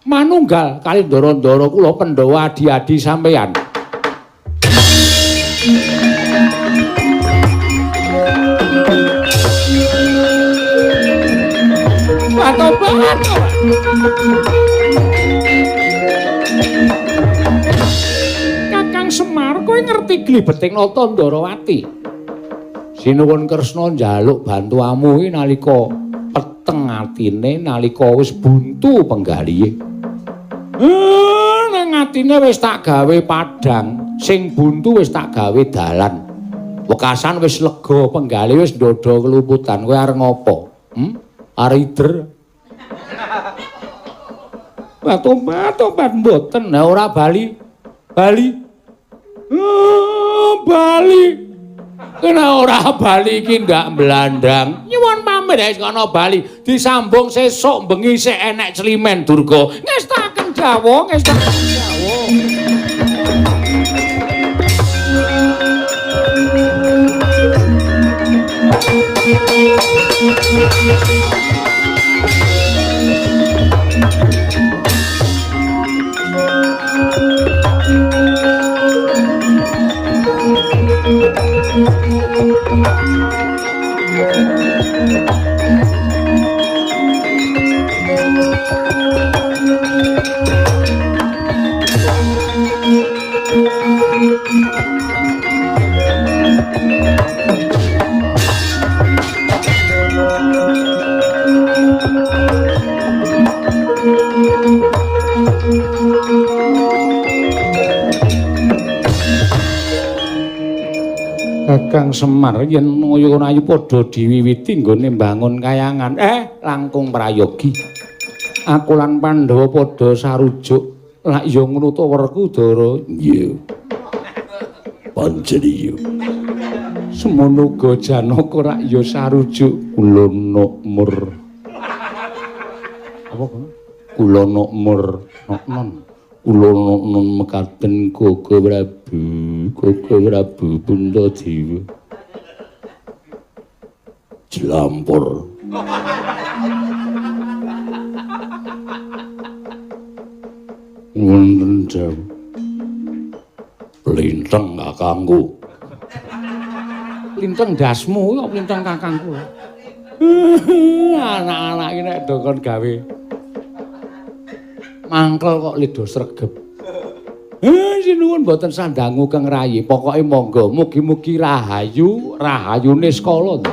Manunggal kali ndara-ndara kula Pandhawa adi-adi sampeyan. Tobat. Kakang Semar, kowe ngerti glibeting Nata Ndorowati? Sinuwun Kresna njaluk bantuamu iki nalika peteng atine, nalika wis buntu penggalihe. Nang atine wis tak gawe padhang, sing buntu wis tak gawe dalan. Wekasan wis lega, penggalih wis ndodho keluputan. Kowe arep ngopo? Arep ider. Tobat, tobat mboten. Lah ora bali. Bali. Bali. Kena ora bali iki ndak mblandang. Nyuwun pamit wis kono bali. Disambung sesuk bengi sik enek climen Durga. Ngestaken dawuh, ngestaken dawuh. Kakang Semar yen kaya ayu padha diwiwiti nggone mbangun kayangan. Langkung prayogi. Aku lan Pandhawa padha sarujuk. Lak ya ngono to Werkudara? Iya. Pancen iya. Semono uga Janaka rak ya sarujuk. Kula nokmur. Apa kono? Kula nokmur noknon. Kula noknon mekaten Koko Prabu, Koko Prabu Puntadewa. Jlampur. Wonten dawuh. Plinteng kakangku. Plinteng ndasmu kok plinteng kakangku. Anak-anak iki nek do kon gawe mangkel kok lido sregep. Sinuwun mboten sandangu Kang Rayi. Pokoke monggo mugi-mugi rahayu, rahayune skala to.